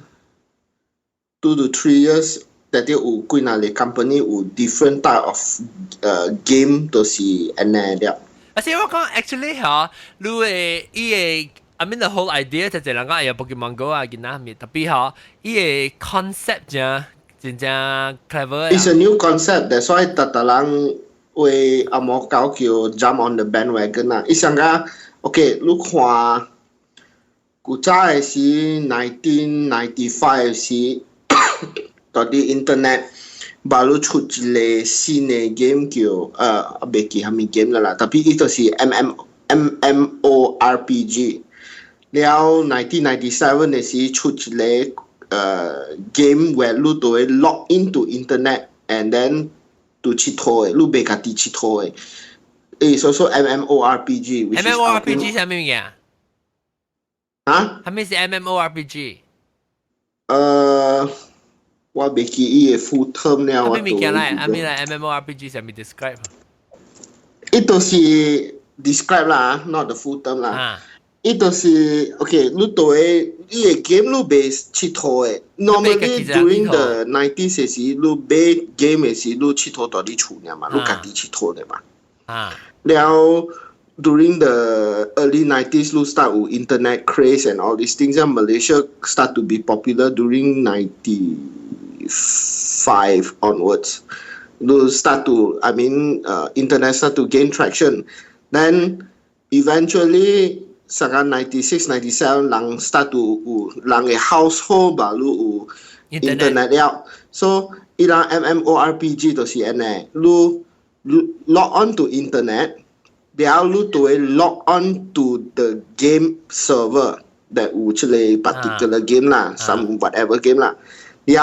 2 to 3 years，特別有幾若個 company 有 different type of game 都是按呢了。而且我講 actually 嗬，你會伊個 I mean the whole idea 就係人講哎呀 Pokemon Go 啊，囡仔咪特別嗬，伊個 concept 真真正 clever。 It's a new concept, that's why 逐逐人會阿摩狗叫 jump on the bandwagon 啦。伊上個 OK，你看古早的時 1995 時，佇 internet 把你出一個新的 game 叫袂記啥物 game 啦啦，特別伊就是 MMORPG。了1997的時出一個game where 你都會 log into internet and then 都𨑨迌的，你袂家己𨑨迌的。所以說 MMORPG。 MMORPG 啥物物件？啊？啥物是 MMORPG？我袂記伊的 full term 了。啥物物件來？啥物來？MMORPG 啥物 describe？伊就是 describe 啦，not the full term 啦。伊就是 OK，你對伊個 game 你袂𨑨迌的。Normally during the 90s 的時，你買 game 的時，你𨑨迌佇你厝爾嘛，你家己𨑨迌的嘛。了 during the early 90s, 你 start 有 internet craze and all these things. And Malaysia start to be popular during 95 onwards. 你 start to, I mean, internet start to gain traction. Then eventually, 上個 96, 97, 人 start to 有人的 household 吧，你有 internet 了。So 伊人 MMORPG 就是按呢，你 log on to internet，了你就會 log on to the game server that 有這個 particular game 啦，some whatever game 啦。了你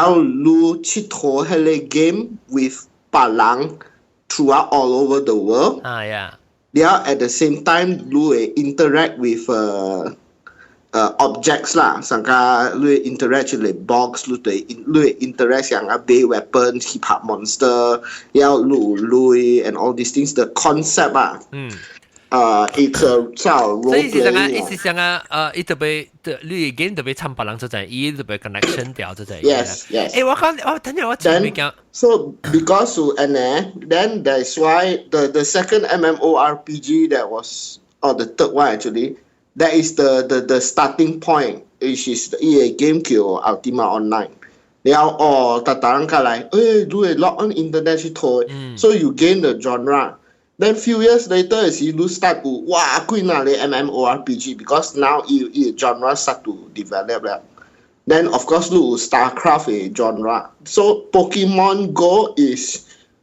𨑨迌彼個 game with 別人 throughout all over the world。了 at the same time 你會 interact with objects 啦，上個你會 interact 這個 box，你對你會 interact 像個買 weapon 去拍 monster，了你有鐳 and all these things the concept 啊，it's a 叫 role 所以是啥個？意思上啊，伊特別，你 game 特別參別人做陣，伊特別 connection 掉做陣。 Yes. 欸，我講，我等陣我前面講。 So because and then that's why the second MMORPG that was, or the third one actually, that is the starting point, which is the 伊個 game 叫 Ultima Online。然後哦，逐逐人過來，欸，你會 log on internet 去睇，so you gain the genre。Then few years later 是你 start 有哇幾若個 MMORPG because now 伊伊 genre start to develop 了。Then of course 你有 StarCraft 的 genre。So Pokemon Go is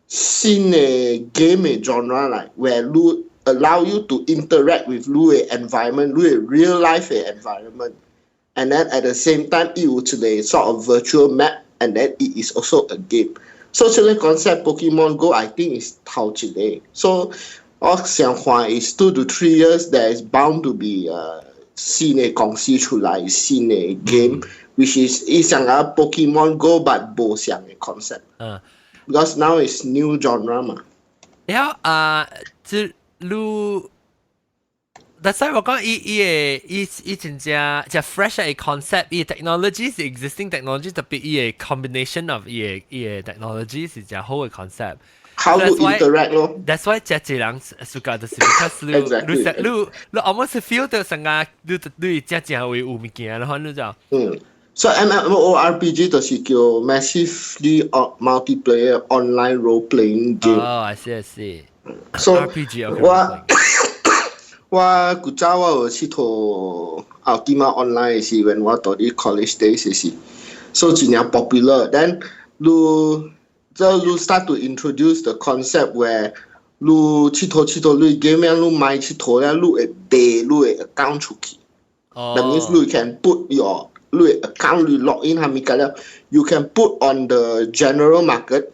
新的 game 的 genre 來，where 你 allow you to interact with 你的 environment，你的 real life 的 environment。And then at the same time，伊有一個 sort of virtual map，and then it is also a game。So 這個 concept Pokemon Go I think is 頭一個。So 我想看 is 2 to 3 years there is bound to be 新的公司出來新的 game，which is 伊像個 Pokemon Go but 無像的 concept。Because now it's new genre 嘛。然後啊，這你，但係我講伊伊個伊伊真正只 fresh 嘅 concept，伊 technology 是 existing technology，特別伊個 combination of 伊個伊個 technology 是真好嘅 concept。 How to interact 咯。 That's why 這濟人 suka 就是 because 你你你你 almost feel 到成個你你真正會有物件，然後你就嗯。So MMORPG 就是叫 massively multiplayer online role playing game。哦，I see I see。 So RPG 我我古早我有𨑨迌 Ultima Online 時，when 我佇咧 college days 時，so 真正 popular。Then 你就你 start to introduce the concept where 你𨑨迌𨑨迌你 game 你買𨑨迌咧，你會賣你的 account 出去。That means you can put your 你 account 你 log in 係咪個了？You can put on the general market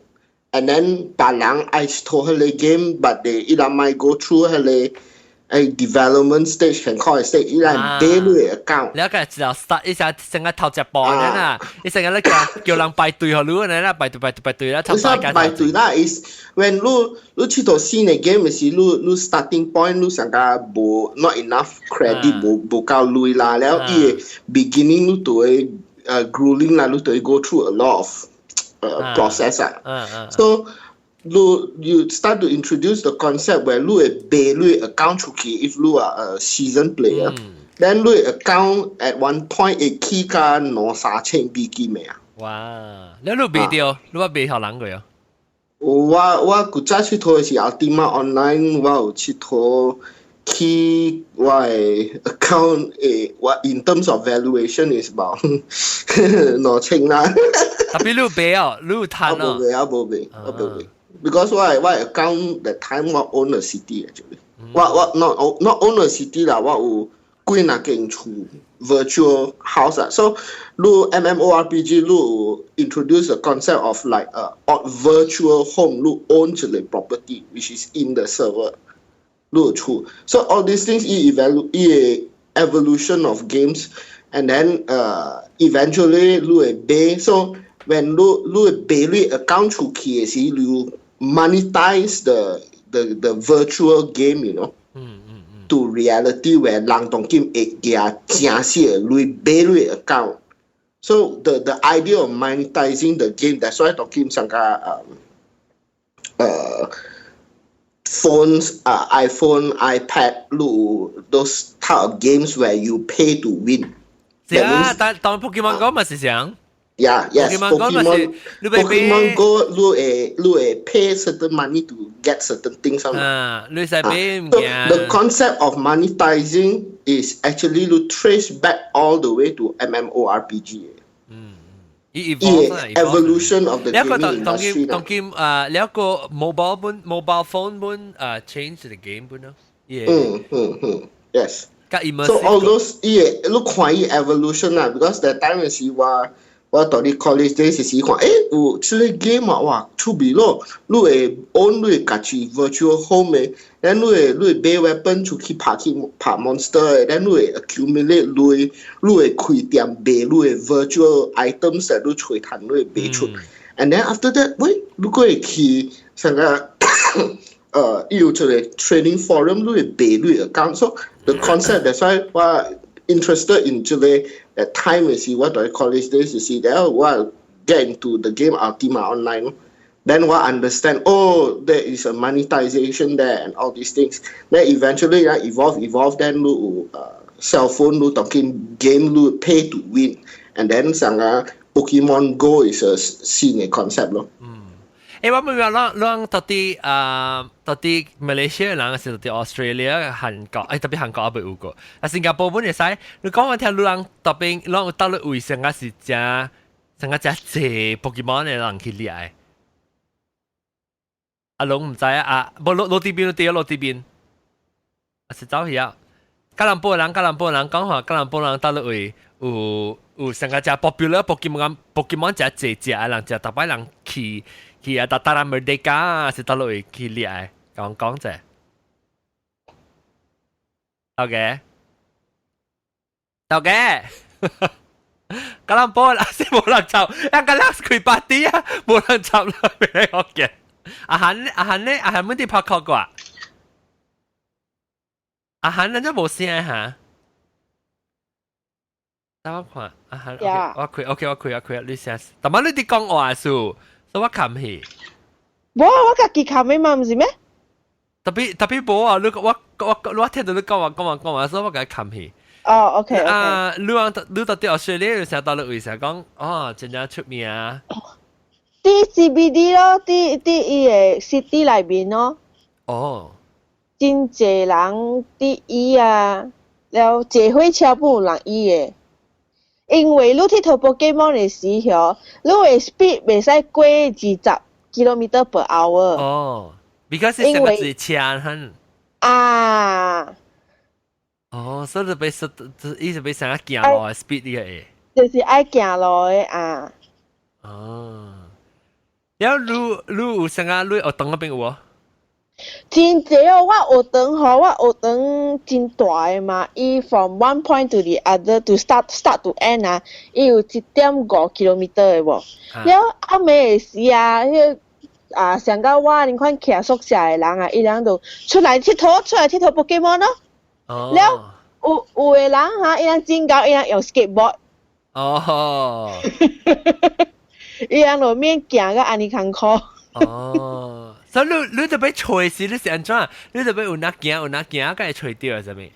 and then 別人愛𨑨迌彼個 game，but they 伊人莫 go through 彼個 development stage can call it stage，伊人買你 account。了解知道 start 一下成個頭一步啦，你成個咧叫叫人排隊予你啦，排隊排隊排隊啦，差唔多。排隊啦，is when 你你𨑨迌新的 game 時，你你 starting point 你上個無 not enough credit 無無夠鐳啦，了伊個 beginning 你都會grueling 啦，你都會 go through a lot of process 啊。So 你 you start to introduce the concept where 你會賣你 account 出去，if 你are a seasoned player，then 你 account at one point 會起到兩三千美金的啊！哇！你你賣掉，你話賣予人過啊？我我古早𨑨迌的是 Ultima Online，我有𨑨迌起我的 account 誒，我 in terms of valuation is about 2000啦。 Tapi 你賣哦，你有趁哦。我無賣，我無賣，我無賣。Because 我我 account that time 我 own a city actually，我我 not not own a city 啦，我有幾若間厝 virtual house 啊。So 你 MMORPG 你有 introduce a concept of like a virtual home，你 own 一個 property which is in the server，你有厝。So all these things 伊 evalu 伊 evolution of games and then eventually 你會買，so when 你你會賣你 account 出去的時，你 monetize the virtual game to reality where 人當今會舉真實的鐳買你 account。So the idea of monetizing the game, that's why 當今上個phones, iPhone, iPad, those type of games where you pay to win. 是啊，但當 Pokemon Go 嘛是啥？ Yeah, yes. Pokemon Go Pokemon Go 你會你會 pay certain money to get certain things. 啊，你使俾物件。 The concept of monetizing is actually to trace back all the way to MMORPG. Evolution of the gaming industry. 當今啊，你一個 mobile 本 mobile phone 本啊 change the game 本咯。嗯嗯嗯，yes。 So all those 伊個你看伊 evolution 啦，because that time 是話。我佇咧 college days 時看，欸有這個 game 啊，哇，趣味咯！你會 own 你家己 virtual home 的，then 你會你會買 weapon 出去拍去拍 monster 的，then 你會 accumulate 鐳，你會開店賣你的 virtual items 你揣趁你會賣出。And then after that，喂，你閣會去上個伊有一個 trading forum，你會賣你 account。So the concept that's why 我 interested in 這個 that time 是我佇 college days 時，然後我 get into the game Ultima Online. Then 我 understand, oh, there is a monetization there and all these things. Then eventually 啊 evolve evolve, then 你有cell phone 你當今 game 你 pay to win, and then 上個 Pokemon Go is a 新的 concept 咯。誒，我問下，咱咱到底啊，到底馬來西亞人是到底 Australia、韓國，誒特別韓國也未有過。啊，新加坡本會使，你講我聽，你人特別，咱有到咧位上個是誠上個誠濟 Pokemon 的人去掠的。啊，攏毋知啊，啊，無落落佇邊對，落佇邊。是走去啊！吉隆坡人，吉隆坡人講話，吉隆坡人佗落位有上個只 popular Pokemon，Pokemon 只濟隻人，只逐擺人去去啊，Dataran Merdeka 啊，是佗落位去掠的，講講者。OK，OK，吉隆坡啦，是無人走，一個人開 party 啊，無人走啦，俾我嘅。阿韓阿韓咧，阿韓乜啲拍過過？阿韓人家無聲哈。等我看，阿韓，我開，OK，我開，我開，你聲，但係你啲講話數，所以我冚去。無，我家己冚的嘛，毋是咩？特別特別無啊！你我我我聽到你講話講話講話，所以我共冚去。哦，OK。啊，你講你到底學說你成到你為啥講？哦，真正出名啊！佇 CBD 咯，佇佇伊个 city 內面咯。哦。真濟人佇伊啊，了坐火車本有人伊的。因為你𨑨迌 Pokemon 的時候，你的 speed 袂使過20 kilometer per hour。哦，because 是什麼是車很。啊。哦，所以就被說，伊就被想要行路的 speed 呢個。就是愛行路的啊。哦。了後你你有啥個你學堂嗰邊有無？真濟哦！我學堂吼，我學堂真大的嘛，伊 from one point to the other to start to end 啊，伊有1.5 kilometer 的無。了暗暝的時啊，彼啊上到我恁款徛宿舍的人啊，伊人就出來𨑨迌，出來𨑨迌 Pokemon 咯。了有有的人哈，伊人真𠢕，伊人用 skateboard。伊人路面行到按呢艱苦。哦，所以你你特別揣時你是按怎？你特別有哪行有哪行，才會揣著啥物？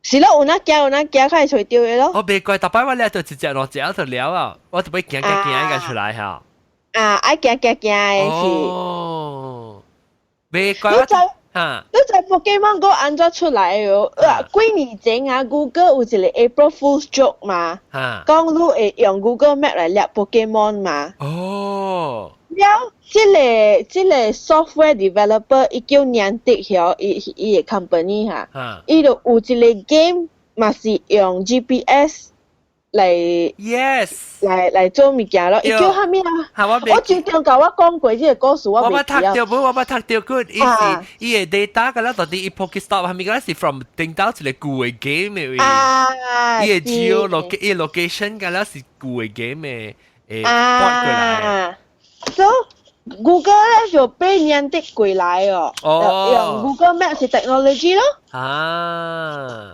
是咯，有哪行有哪行，才會揣著的咯。我袂怪，逐擺我掠著一隻兩隻就了啊！我特別行行行應該出來哈。啊，愛行行行的是。哦，袂怪我。哈！你知 Pokemon Go 按怎出來的哦？啊，幾年前啊，Google 有一個 April Fool's joke 嘛，講你會用 Google Map 來掠 Pokemon 嘛。了，這個 software developer 伊叫 Niantic 曉，伊伊個 company 哈，伊就有一個 game 嘛是用 GPS 來 來做物件咯。伊叫啥物啊？我就中共我講過這個故事，我我捌讀著無，我捌讀著過，伊是伊個 data 個啦，到底伊 Pokestop 係咪個是 from 頂到一個舊的 game 的位？伊個 geo loc 伊 location 個啦是舊的 game 的誒撥過來。 So Google 咧就被 Niantic 過來哦，用 Google Map 是 technology 咯。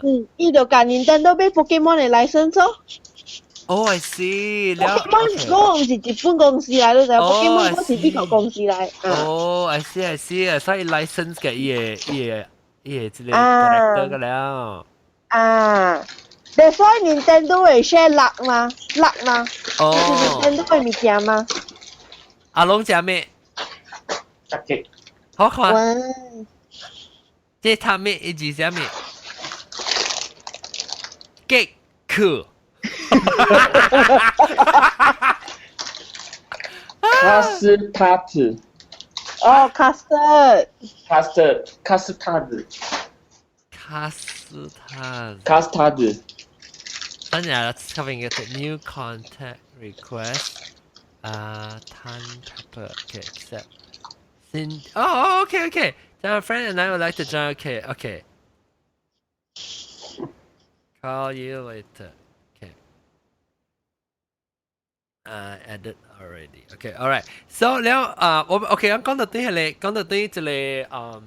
嗯，伊就共 Nintendo 買 Pokemon 的 license 咯。哦，I see。 Pokemon Go 毋是日本公司來，你知？Pokemon Go 是美國公司來。哦，I see I see 啊，所以 license 嘅伊個伊個伊個這個 director 個了。啊，That's why Nintendo 會 share 落嘛，落嘛。哦。是 Nintendo 的物件嘛。阿龍食咩？食雞。好看。這他咩？伊字啥物？傑克。卡斯塔子。哦，custard。 custard，卡斯塔子。卡斯塔。卡斯塔子。等陣，coming get new contact request。啊，Tan Pepper, okay, accept. Sin. Oh, okay, okay. Then a friend and I would like to join. Okay, okay. Call you later. Okay. Edit already. Okay, all right. So 了啊，我 OK，我講到對係個，講到對這個啊，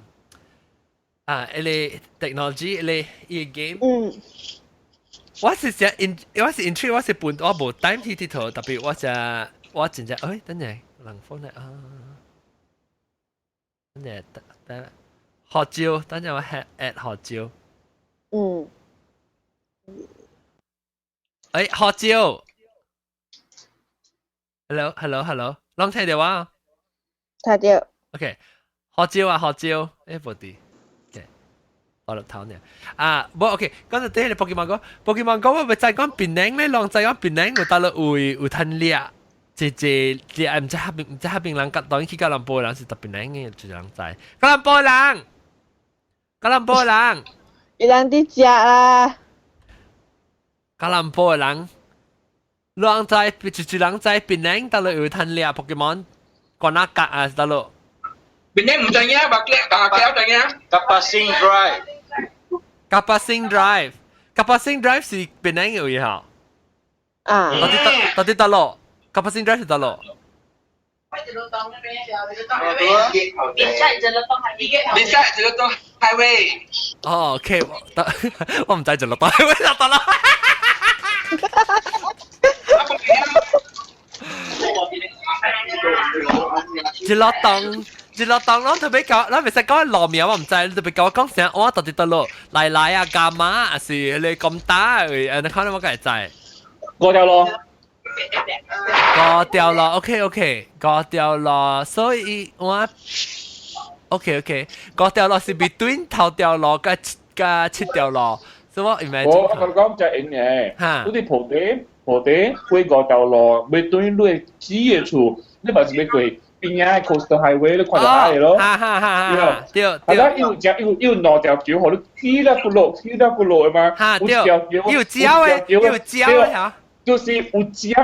這個 technology，這個伊個 game。我是只 in，我是 intrigue，我是本我無 time 去𨑨迌，特別我只。我真正，哎，等陣，人風咧啊，等陣，等等，學招，等陣我 add 學招。哎，學招。Hello，hello，hello，攏聽到啊？聽到。 OK，學招啊，學招，哎，無佇。OK，我落頭呢。啊，無 OK，講到第個 Pokemon Go，Pokemon Go 我咪知講檳城咧，攏知講檳城有佗落位有趁掠。這這這毋知彼邊毋知彼邊人，當然去吉隆坡人是特別難嘅，就人知。吉隆坡人，吉隆坡人，伊人佇食啦。吉隆坡的人，人在一人在檳城，到落有趁掠 Pokemon，關那格啊，到落。檳城毋知影，目鏡大鏡知影。 Kapasan Drive。 Kapasan Drive，Kapasan Drive 是檳城嘅位吼。啊。到底到底佗落？Kapasan Drive 是佗落？ Beside Jelutong Highway。 Beside Jelutong Highway。哦，OK，我毋知 Jelutong Highway 佗落。Jelutong Jelutong，咱特別講，咱袂使講路名，我毋知，你特別講我講啥，我到底佗落來來啊，伽馬還是迄個金打的，你看我敢會知？五條路。五條路，OK OK，五條路，所以我 OK OK，五條路是 between 頭條路佮七條路，所以我 imagine。我我講就係嘅，你佇菩提菩提過五條路，between 你幾個厝，你嘛是欲過邊仔 Coastal Highway，你看著愛咯。哈哈哈哈！對。啊，咱有只有有兩條橋，予你起了骨落，起了骨落的嘛。哈對，有橋的，有橋的嚇。就是有橋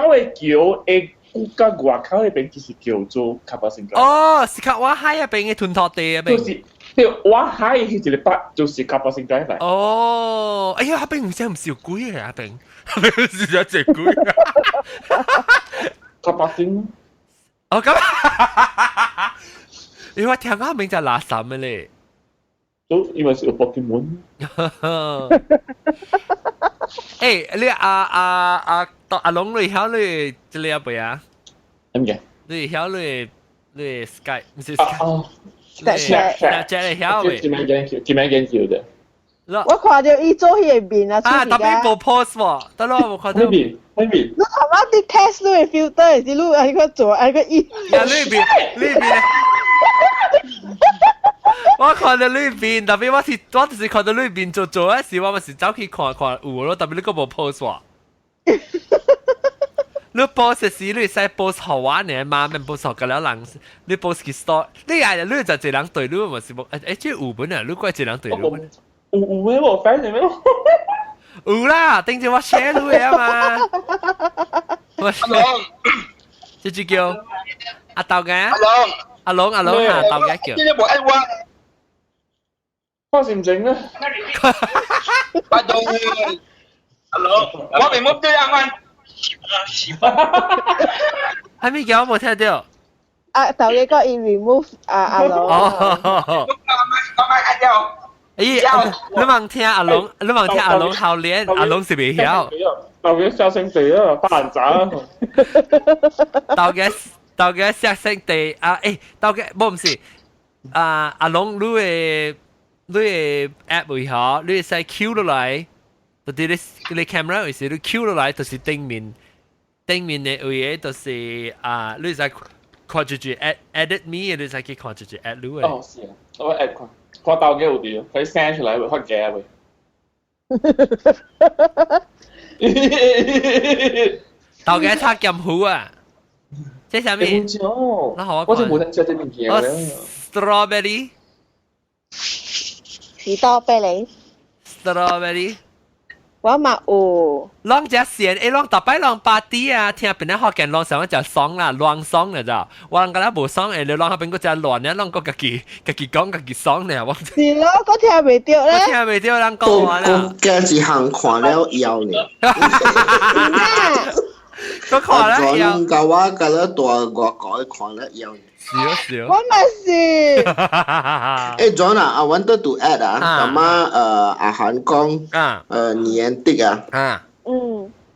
的橋，會古甲外口彼邊其實叫做 Kapasan Drive。哦，是較倚海彼邊的吞土地彼邊。就是對，倚海彼一個北就是 Kapasan Drive 來。哦，哎呀，彼邊毋是毋是有鬼的彼邊，彼邊是一隻鬼。 Kapasan。哦咁，你話聽講名就垃圾的咧。都因為是有 Pokemon。欸，你阿阿阿阿龍你曉你這個未啊？點嘅？你曉你你 Skype 毋是 Skype？哦，Snapchat 你曉未？點樣研究？點樣研究的？我看著伊做彼个面啊，啊，特別無 post 喎，得咯，無看著。咩面？咩面？你頭先佇 test 你的 filter 是你愛閣做愛閣伊。呀，你面你面。我看著你面，特別我是我就是看著你面做做的時，我嘛是走去看看有咯，特別你閣無 post 喎。你 post 時你會使 post 予我呢嘛，免 post 予個了人。你 post 去 store，你愛你就一個人對你嘛是無？欸，這有本啊，你怪一個人對你。有有咩無 friend 咩？有啦，頂次我 share 你的啊嘛。阿龍，這隻叫阿豆嘅。阿龍，阿龍阿龍啊，豆嘅叫。呢個無愛我。我是唔整咧。拜託，阿龍，我並冇對阿安。係咪叫我冇聽到？啊，豆嘅講伊 remove 阿阿龍。哦。咦，你望聽阿龍，你望聽阿龍好臉，阿龍是袂曉。豆嘅小聲地啊，打爛渣啊。豆嘅豆嘅小聲地啊，欸，豆嘅無毋是啊，阿龍你的你的 app 為何你會使 Q 落來，就是你你 camera 位時你 Q 落來，就是頂面頂面的位就是啊，你會使看住住 add edit me，你會使去看住住 add 你的。哦，是啊，我 add 看。看豆嘅有佇，佢 send 出來會發驚未？豆嘅插劍虎啊！這啥物？那好我就無得食這物件咧。 Strawberry。士多啤梨。 Strawberry。我嘛有。攏食鹹，欸，攏逐擺攏 party 啊，聽邊仔福建攏啥物食爽啦，亂爽啦咋？我人敢若無爽，欸，你攏彼邊閣食亂呢，攏閣家己家己講家己爽呢，我。是咯，我聽袂著咧。我聽袂著人講話啦。驚一項看了枵呢。我看了枵。甲我甲咧大外國看了枵。是哦是哦。我嘛是。欸，John 啊，I wanted to add 啊，咁啊，阿韓講，Niantic 啊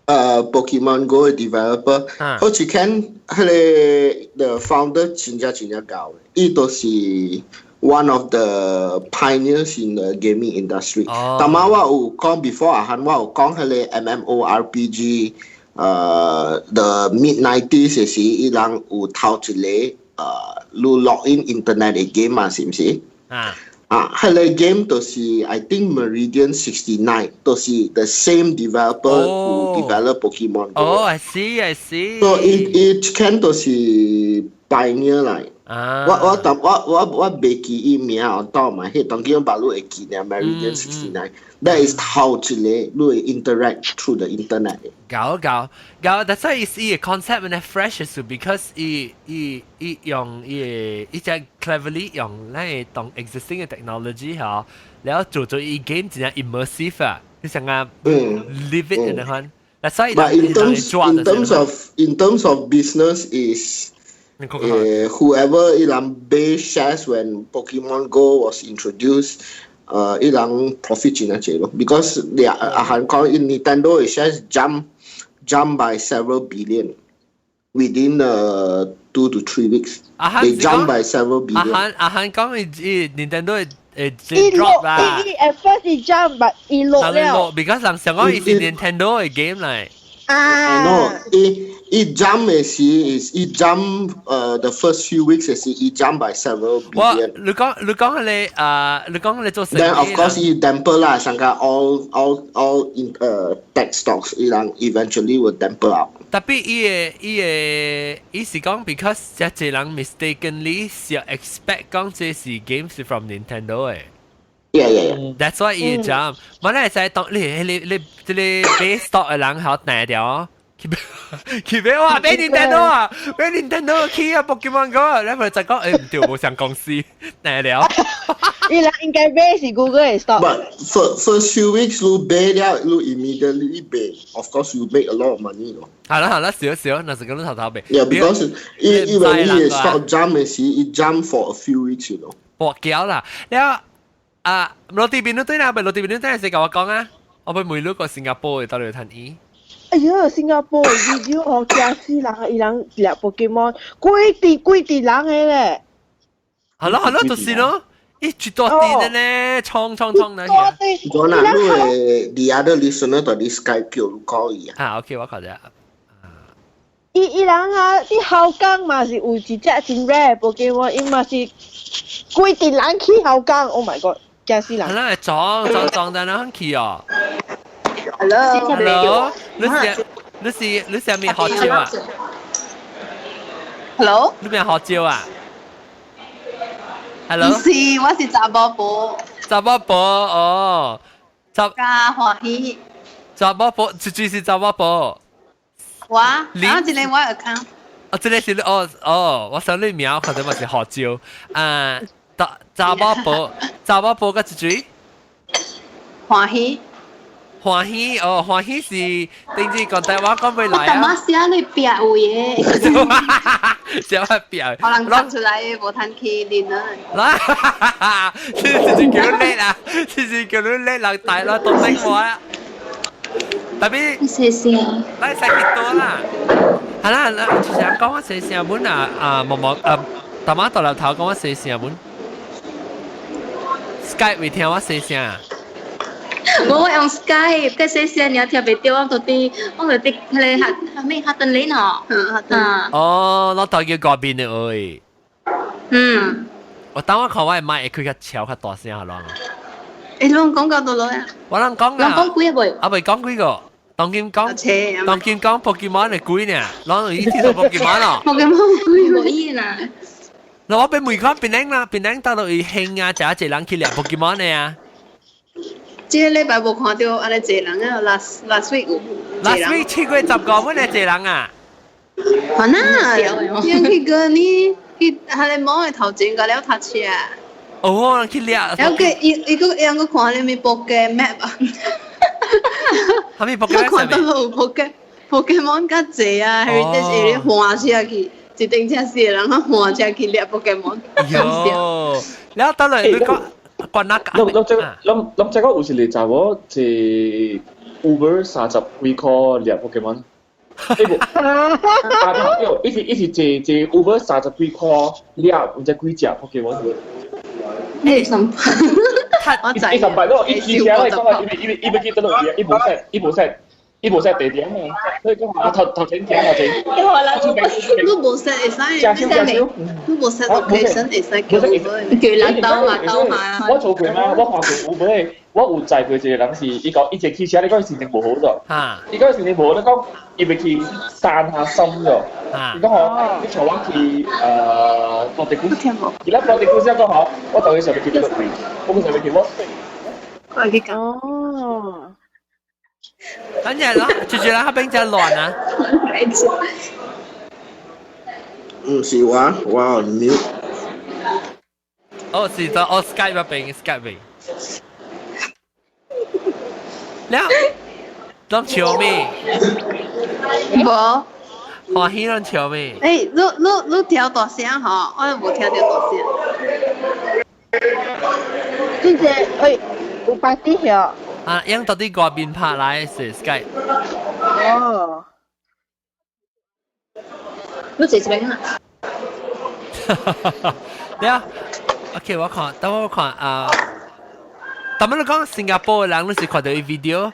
，Pokemon Go 的 developer，好似看彼个 the founder 真正真正𠢕，伊都是 one of the pioneers in the gaming industry。但嘛我有講 before 阿韓，我有講彼个 MMORPG，the mid 90s 的時，伊人有頭一个你 log in internet 的 game 嘛，是毋是？啊。啊，彼个 game 就是 I think Meridian 69，就是 the same developer who develop Pokemon Go。哦，I see, I see。 So 伊伊間都是 pioneer 來。啊！我我當我我我袂記伊名哦，到嘛，彼當今把你會記呢，Meridian 69，that is 頭一個你會 interact through the internet 的。搞搞搞，that's why 伊伊個 concept 呢 fresh 是 because 伊伊伊用伊伊只 cleverly 用咱個當 existing 嘅 technology 嗬，然後做做伊 game 真正 immersive 啊，你想啊 live it 咁樣，that's why But in terms of business is whoever 伊人買 shares when Pokemon Go was introduced，伊人 profit 真係濟咯，because 你啊韓國 Nintendo 嘅 shares jump by several billion within 2 to 3 weeks. They jump by several billion. 阿韓阿韓講伊伊 Nintendo 會伊 drop 啦。伊 at first 伊 jump but 伊落了。 because 人想講伊是 Nintendo 嘅 game 嚟。啊。 No, 伊 jump 嘅時 is 伊 jump the first few weeks 是伊 jump by several billion。你講你講你啊，你講你做生意。 Then of course 伊 damper 啦，上個 all in tech stocks 伊人 eventually will damper out。 Tapi 伊個伊個伊是講 because 這濟人 mistakenly 是 expect 講這是 game 是 from Nintendo 嘅。 Yeah. That's why 伊 jump。本來係當你你你這個買 stock 嘅人好彈掉。佢佢俾哇俾 Nintendo 啊，俾 Nintendo 去啊 Pokemon Go，你咪就講誒唔對，冇上公司彈了。伊人應該買是 Google 嘅 stock。 But for first few weeks 你買了，你 immediately 買，of course you make a lot of money 咯。係啦係啦，少少，那是咁樣頭頭買。 Yeah, because 伊伊 when 伊 stock jump 嘅時，伊 jump for a few weeks。搏繳啦，了啊，羅地邊都對啦，咪羅地邊都對，誰甲我講啊？我俾問你個新加坡嘅到底有趁伊。哎呀，新加坡 video 哦，驚死人，伊人掠 Pokemon，幾滴幾滴人嘅咧。係咯係咯，就是咯，一絕多啲的咧，衝衝衝的。我那你 the other listener 到啲 Skype 叫你講伊啊。啊，OK，我看者。伊伊人啊，啲後港嘛是有一隻真 rare Pokemon，伊嘛是幾滴人去後港，Oh my god，驚死人。係啦，撞撞撞到人去哦。 Hello。 Hello，你是你是你是咩學招啊？Hello。你咩學招啊？Hello。唔是，我是查某婆。查某婆哦，查。加歡喜。查某婆，絕對是查某婆。我，啊，這個我 account。哦，這個是哦哦，我想你名可能嘛是學招啊，查查某婆，查某婆個一嘴。歡喜。歡喜哦，歡喜是頂次講台灣講未來啊。我淡寫你壁有嘅。寫我壁。可能講出來無通去練啊。啦，這是叫你叻啊！這是叫你叻人大啦，當兵我啊。特別。謝謝。來使幾多啦？係啦，啦，就是講我細聲本啊啊，毛毛啊，大媽大頭頭講我細聲本。Skype 會聽我細聲。我用 Skype，個細聲你聽袂到，我就佇彼個學咩學鄧林吼，嗯。哦，我當叫嗰邊的喂。嗯。我當我看我的麥會開較超較大聲，好咯。欸，攏講到倒落啊？我攏講啊。攏講幾個未？啊，未講幾個。當今講，當今講 Pokemon 的鬼呢？攏有意思到 Pokemon 咯。 Pokemon 鬼無意啦。嗱，我俾問看檳城啦，檳城到落去興啊，就一隻人去掠 Pokemon 的啊。這個禮拜無看到按呢濟人啊，last week 有。 Last week 7月15阮的濟人啊。係呐，先去過呢，去彼个網的頭前甲了踏車。哦，去掠。然後佢伊伊閣伊閣看彼物 Poke map 啊。啥物 Poke 我看到有 Poke Pokemon 較濟啊，Heritage area 換車去，一頂車四個人啊換車去掠 Pokemon。喲，了後到來你講。關那個？攏攏這攏攏這個有一個查某坐 Uber 三十幾箍掠 Pokemon。欸無，啊對，伊是伊是坐坐 Uber 三十幾箍掠毋知幾隻 Pokemon。欸，三我知。伊三百咯，伊騎車來講啊，伊伊伊欲去佗落去，伊無說，伊無說，伊無 set 地點啊，所以講啊頭頭前行頭前。你無 set 會使，加手加手。你無 set location 會使叫 Uber，叫人兜下兜下。我做過嘛，我看過 Uber，我有載過一個人是，伊講伊一個汽車，你講伊心情無好咗。伊講心情無好，你講伊欲去散下心咗。伊講吼，你帶我去羅迪古，伊咧羅迪古先講吼，我就去上面去邊個位，我去上面去我。我去講。哦。等陣咯，住住啦，嗰邊真亂啊！唔是我，我 mute。哦，是在哦 Skype 嗰邊，Skype 邊。了，攏笑咩？無。歡喜攏笑咩？欸，你調大聲吼，我無聽著大聲。這個欸，有白啲曉。啊，用到底外邊拍來是 Skype。哦。你坐這邊啊？了，OK，我看，等我看啊。但係你講新加坡的人，你是看到伊 video？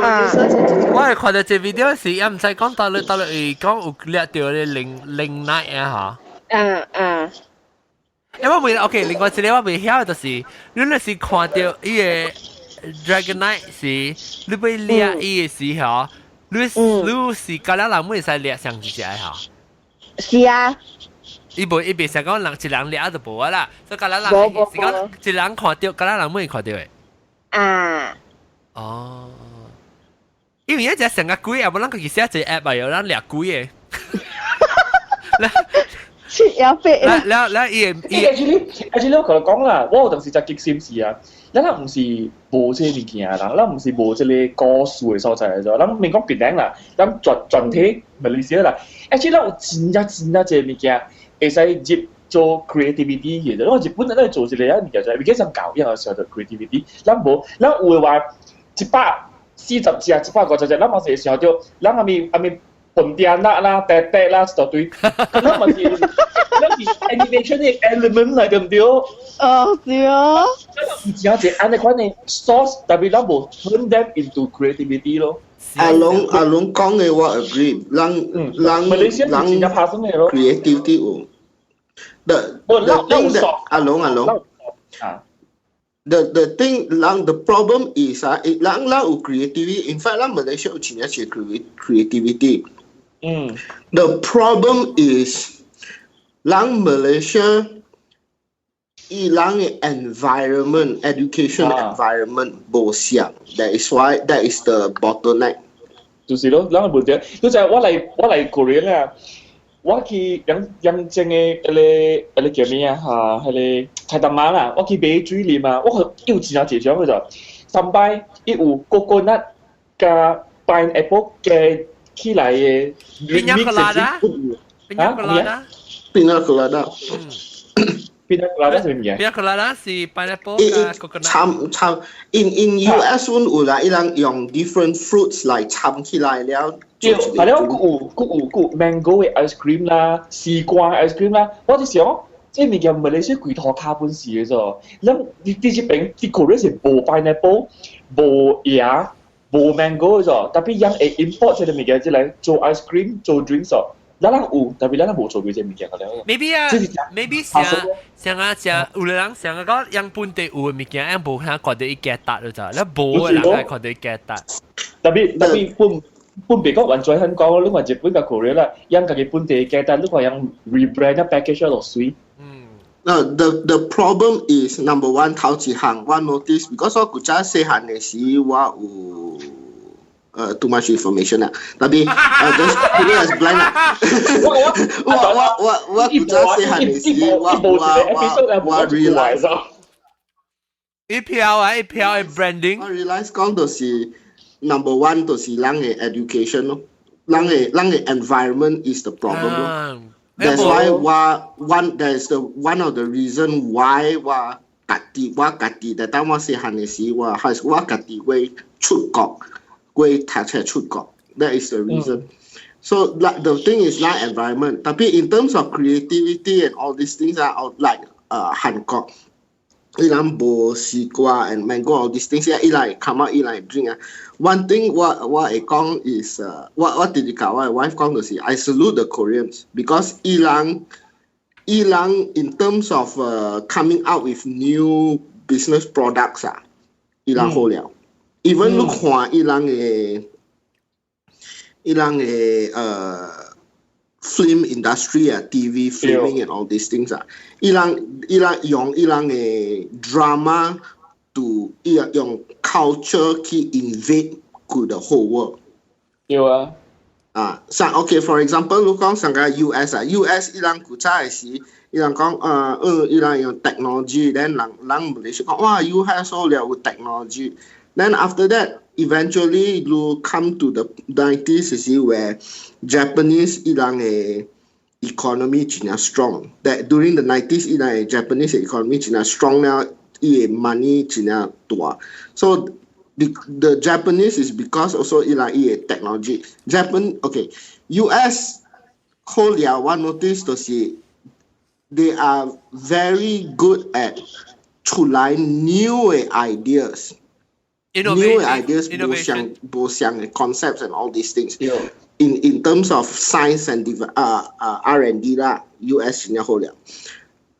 啊！我係看到這 video 時，也毋知講到你到你講有掠著咧零零奶啊嚇。啊啊！因為我未 OK，另外一個我未曉就是，你若是看到伊個 Dragonite 時，你欲掠伊的時候，你是甲了人會使掠上一隻嚇？是啊。伊無伊袂使講人一人掠就無啊啦，所以甲了人是講一人看著，甲了人會看著的。啊。哦。因為一隻成個鬼啊，無咱家己寫一個 app 啊，有人掠鬼的。七一八。來來來，伊伊 actually 我同你講啦，我有陣時就激心事啊。咱毋是無這個物件啦，咱毋是無這個故事的所在嚟咗。咱免講別人啦，咱全全體馬來西亞啦。actually 咱有真正真正這個物件會使入做 creativity 嘅。我日本人咧做一個啊物件就係，比較像教育嘅時候就 creativity。咱無，咱有的話140隻、150隻，咱嘛是會想著，咱阿咪阿咪笨嗲啦啦、嗲嗲啦一大堆，咱嘛是，咱是 animation 的 element 來對毋對？哦，是哦。有真濟按呢款的 source，特別咱無 turn them into creativity 咯。阿龍阿龍講的我 agree，人人人 creativity 有。The thing that 阿龍阿龍。The thing 人 the problem is 啊，人人有 creativity，in fact 咱 Malaysia 有真正濟 creativity。The problem is 人 Malaysia 伊人的 environment education environment 無相，that is why that is the bottleneck。就是咯，人的問題，就係我來 Korea 啦，我去養養正的彼個叫咩啊？嚇，彼個菜單馬啦，我去買水啉啊，我看有真濟種嘅就，三擺伊有 coconut 加 pineapple 加起來的 Piña colada，Piña colada。 Piña colada。 Piña colada 是咩物件？Piña colada 是 pineapple 加 coconut。摻摻，in US 阮有啦，伊人用 different fruits 來摻起來了。對，係了，閣有閣有閣有 mango 的 ice cream 啦，西瓜 ice cream 啦，我就想，這物件馬來西亞規塗跤本事的啫。咱佇這邊佇 Korea 是無 pineapple、無椰、無 mango 的啫，特別人會 import 這個物件進來做 ice cream、做 drinks 哦。咱人有，特別咱人無做過這物件個了。 Maybe 啊，maybe 像像啊像有的人像啊講，樣本地有的物件，樣無看看著伊加達就咋，你無的人會看著伊加達。特別特別本本別講完全很講，你看日本佮 Korea 啦，樣家己本地加達，你看樣 rebrand 啊 package 落水。 No, the problem is number one 頭一項我 notice because 我古早細漢的時我有too much information 啦，特別just put it as blank 啦。我古早細漢的時我 realize 一票啊一票的 branding。我 realize 講就是 number one 就是人的 education 咯，人的 environment is the problem 咯。That's why 我 one that is the one of the reason why 我家己但當我細漢的時，我還是我家己會出國，會讀冊出國。That is the reason. So like the thing is like environment. 特別 in terms of creativity and all these things 啊，like 韓國，伊人無西瓜 and mango all these things，伊來 come out 伊來 drink 啊。One thing 我會講 is 我直直共我 wife 講就是 I salute the Koreans because 伊人 in terms of coming out with new business products 啊，伊人好了。Even 你看伊人的film industry 啊，TV filming and all these things 啊，伊人用伊人的 drama to 伊人用 culture 去 invade 佢 the whole world。對啊。啊，像 OK，for example，你講上個 US 啊，US 伊人古早的時，伊人講伊人用 technology，then 人人是講哇，US 好了有 technology。Then after that, eventually you come to the 90s 是 where Japanese 伊人的 economy 真正 strong. That during the 90s 伊人的 Japanese economy 真正 strong 了，伊的 money 真正大。So the Japanese is because also 伊人伊的 technology. Japan okay, US 好了，我 notice 就是 they are very good at 出來 new 的 ideas。New ideas 無相無相的 concepts and all these things. In terms of science and R&D 啦，US 真正好了。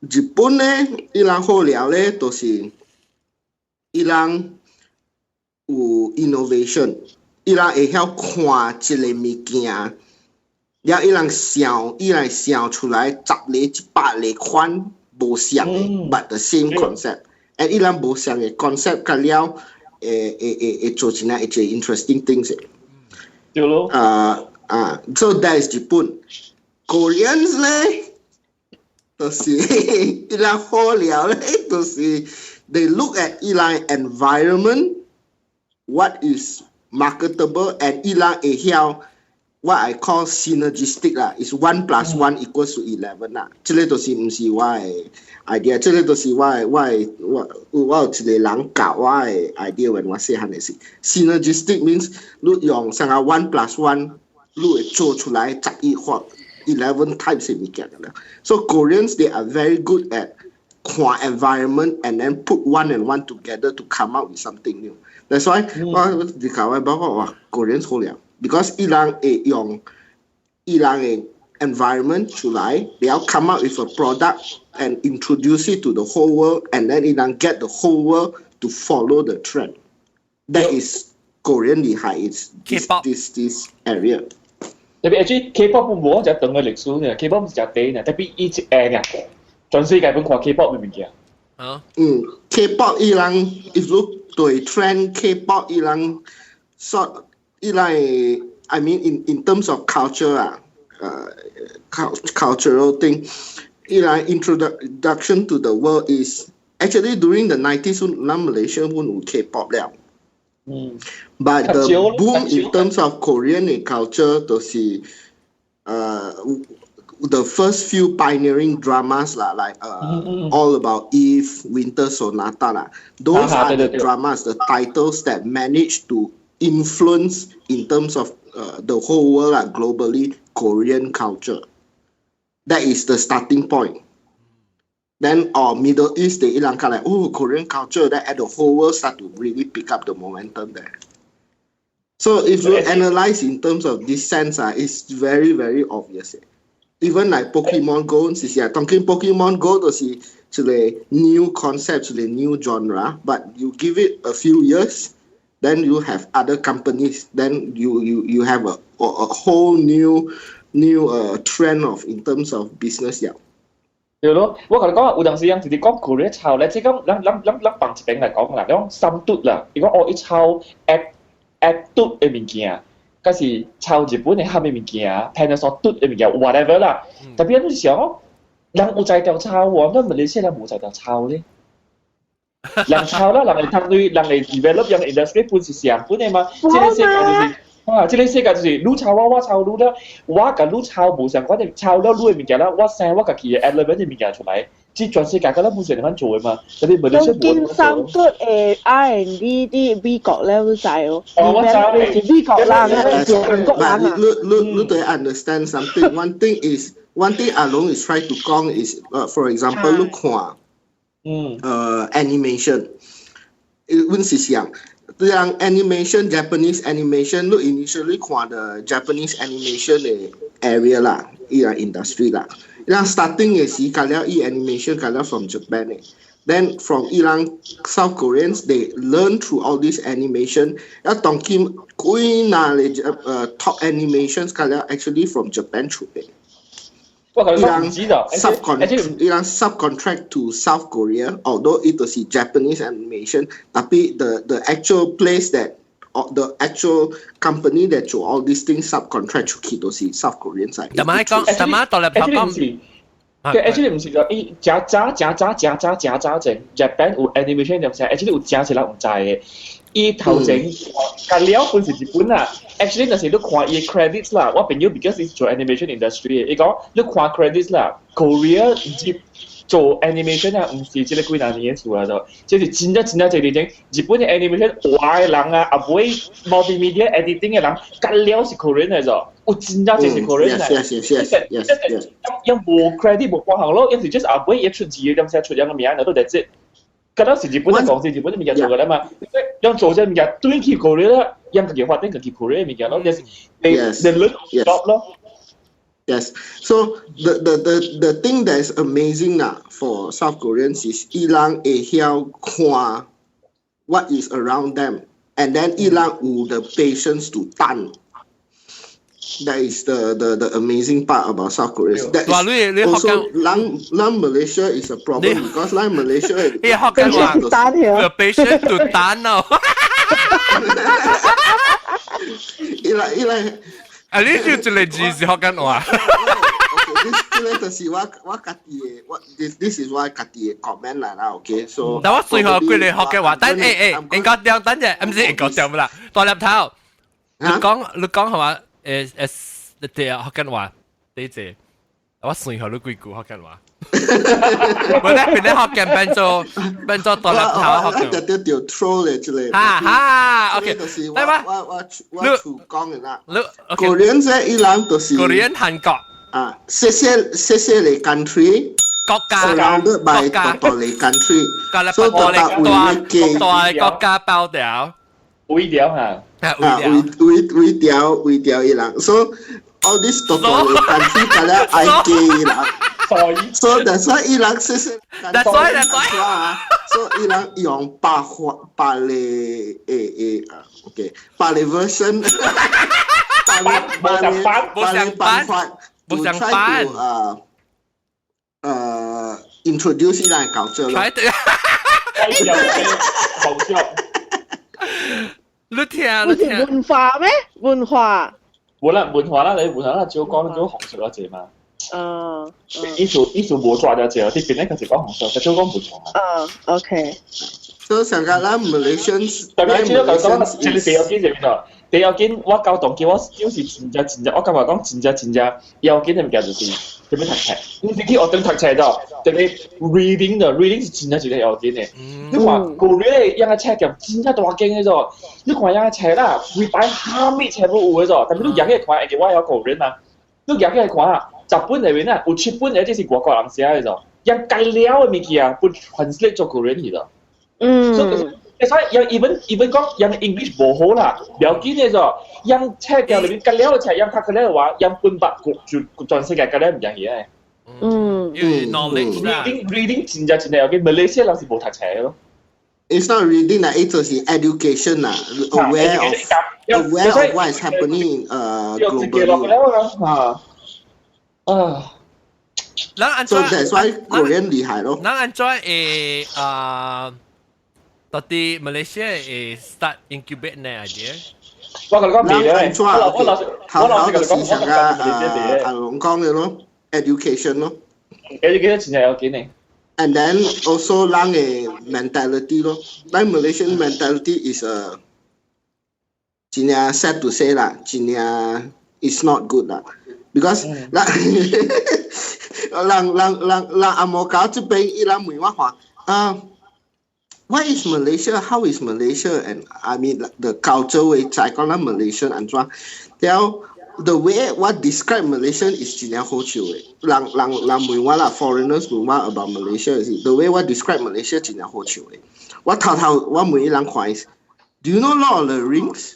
日本咧，伊人好了咧，就是伊人有 innovation，伊人會曉看一个物件，了伊人想，伊人想出來10個、100個款無相的，but the same concept。and 伊人無相的 concept 甲了，會做一個一個 interesting things。對咯。啊啊，so that is 日本。Koreans 咧，就是伊人好了咧，就是 they look at 伊人 environment，what is marketable and 伊人會曉 what I call synergistic 啦，is one plus one equals to 11 啦。這個就是毋是我的 idea，這個就是我有一個人教我的 idea when 我細漢的時。Synergistic means 你用啥個 one plus one，你會做出來11或 11 types 的物件啦。So Koreans, they are very good at 看 environment and then put one and one together to come out with something new. That's why 我就教我包括話 Koreans 好了，because 伊人會用伊人的 environment 出來，they 要 come up with a product and introduce it to the whole world, and then 伊人 get the whole world to follow the trend. That is Korean 厲害，it's this area. 特別 actually K-pop 無只長嘅歷史呢，K-pop 是只短呢，特別伊一下呢，全世界本看 K-pop 嘅物件。啊，嗯，K-pop 伊人，if 你對 trend K-pop 伊人 sort 伊人，I mean in terms of culture 啊，cultural thing，伊人 introduction to the world is actually during the 90s 咱 Malaysia 阮有 K-pop 了。But the boom in terms of Korean culture 就是the first few pioneering dramas 啦，like All About Eve, Winter Sonata 啦，those are the dramas, the titles that managed to influence in terms of the whole world 啦, globally Korean culture. That is the starting point. Then or Middle East, they 伊人看 like, oh, Korean culture, then the whole world start to really pick up the momentum there. So if you analyze in terms of this sense, it's very, very obvious. Even like Pokemon Go, 是啊，當今 Pokemon Go 就是一個 new concept, 一個 new genre, but you give it a few years, then you have other companies, then you have a whole new trend of in terms of business 了。對咯，我共你講，有當時人直直講 Korea 抄咧，即講咱咱咱咱放一邊來講啦，講三嘟啦，伊講哦，伊抄 app app 嘟的物件，還是抄日本的蝦米物件，Panasonic 嘟的物件，whatever 啦。特別你想哦，人有才調抄喎，咱馬來西亞人無才調抄咧。人抄啦，人會通對，人會 develop 人 industry 本是上本的嘛。這個世界就是啊，這個世界就是你抄我，我抄你啦。我共你抄無相關的，抄了你的物件啦，我生我家己的 element 的物件出來，這全世界個咱不是按呢做的嘛？特別馬來西亞當今三嘟的 R&D 佇美國咧，你知哦？哦，我知。是美國人，是韓國人啊。你你得 understand something. One thing is, one thing 阿龍 is try to 講 is, for example，你看， Animation，阮是想，這樣 animation Japanese animation，你 initially 看的 Japanese animation 的 area 啦，伊個 industry 啦，伊人 starting 嘅時，甲了伊 animation 甲了 from Japan 的。Then from 伊人 South Koreans they learn through all this animation，啊當今幾若個top animations 甲了 actually from Japan 出的。我頭先唔知道 subcon 伊人 subcontract to South Korea, although it 就是 Japanese animation, tapi the actual place that or the actual company that 做 all these things subcontract 出去都是 South Korean side。但係講，但係獨立頭講。佢 actually 唔是就伊誠早誠早誠早誠早前，Japan 有 animation 點聲，actually 有誠濟人毋知的。伊頭前甲了本是日本啊，actually 若是你看伊 credits 啦，我朋友 because 伊做 animation industry 的，伊講你看 credits 啦，Korea 日做 animation 啊，毋是這個幾若年的事啊，就這是真正真正濟年前，日本的 animation 畫的人啊，啊尾 multimedia editing 的人，甲了是 Korean 的就，有真正濟是 Korean 的。 因無 credit 無關行咯，因是 just 後尾一出字點寫出樣個名，然後就這。嗰陣時日本的公司，日本的物件做過啦嘛，用做這物件轉去 Korea 啦，用家己發展家己 Korea 物件咯，就是 they learn job 咯。 Yes. So the thing that is amazing 啦 for South Koreans is 伊人會曉看 what is around them, and then 伊人有 the patience to 等。That is the amazing part about South Korea. That is also 咱咱 Malaysia is a problem because 咱 Malaysia 你學緊話 the patient to 等哦。伊來伊來。啊！你就一個字是學緊話。 This 這個就是我家己的，我 this is 我家己的 comment 啦啦，OK，so。但我最後幾個學嘅話，等應該掉等陣，唔是應該掉啦，大粒頭。你講係嘛？對啊，學緊話，第一隻，我算學你幾句學緊話。我咧邊咧學緊變做大粒頭學緊。就就就 troll 咧，這個。哈哈，OK。就是我厝講的啦。你 Korean 這伊人就是。 Korean 韓國。啊，細細細細個 country。國家 surrounded by 大大個 country，所以大大圍大國家包掉。圍掉嚇。啊，圍圍圍掉圍掉伊人，所以 all this 大大個 country 甲了愛加伊人。所以 that's why 伊人細細。 That's why that's why 啊，所以伊人用百花百個誒啊，OK，百個 version，百個百個百個辦法，to try to introduce 伊人culture 咯。好笑。你聽你聽。文化咩？文化。無啦，文化啦，你文化啦，只有講只有紅色嗰隻嘛。意思無抓咗隻，啲邊咧佢是講紅色，佢只有講文化。嗯，OK。所以上個咱 Malaysians，特別主要講講，這個第要緊是邊度？第要緊，我交同叫我就是真正真正，我感覺講真正真正要緊的物件就是點樣讀冊，毋是去學堂讀冊咗，特別 reading 的 reading 是真正真正要緊的。你看 Korea 樣個冊店真正大間的咗，你看樣個冊啦，規擺蝦米冊都有的咗，但是你舉起來看，因為我曉 Korean 嘛，你舉起來看啊，10本內面啊，有七本的這是外國人寫的咗，樣該了的物件本 translate 做 Korean 去咗。所以所以樣 even 講樣 English 無好啦，不要緊的咗，樣冊件裏面該了的冊，樣讀了的話，樣本百國就全世界該了唔樣嘢。因為 knowledge 啦。 Reading 真正真正要緊，馬來西亞人是無讀冊咯。 It's not reading 啦，it 就是 education 啦，aware of what is happening globally。啊啊！ So that's why Korean 厲害咯。咱按怎會啊？到底馬來西亞會 start incubate 呢 idea？我同你講未咧，我老頭頭就是上個阿龍講嘅咯，education 咯。 education 真係要緊嘅。 And then also 人嘅 mentality 咯，咱 Malaysian mentality is a 真正 sad to say 啦，真正 is not good 啦，because 咱人人人人紅毛狗這邊伊人問我話啊。What is Malaysia? How is Malaysia? And I mean the culture 會在講咱 Malaysia 按怎？了 the way 我 describe Malaysian is 真正好笑嘅。人人人問我啦，foreigners 問我 about Malaysia 是 the way 我 describe Malaysia 真正好笑嘅。我頭頭我問伊人看，Do you know Lord of the Rings？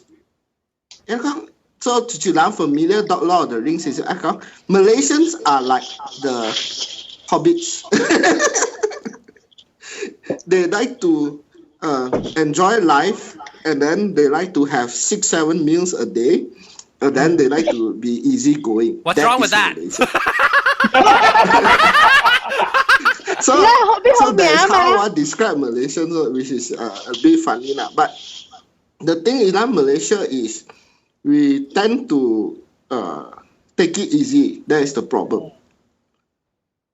伊講做就人 familiar 到 Lord of the Rings 是啊講 Malaysians are like the hobbits. They like to enjoy life and then they like to have six, seven meals a day and then they like to be easygoing. What's wrong with that? So that's how I describe Malaysians, which is a bit funny lah. But the thing is that Malaysia is we tend to take it easy. That is the problem.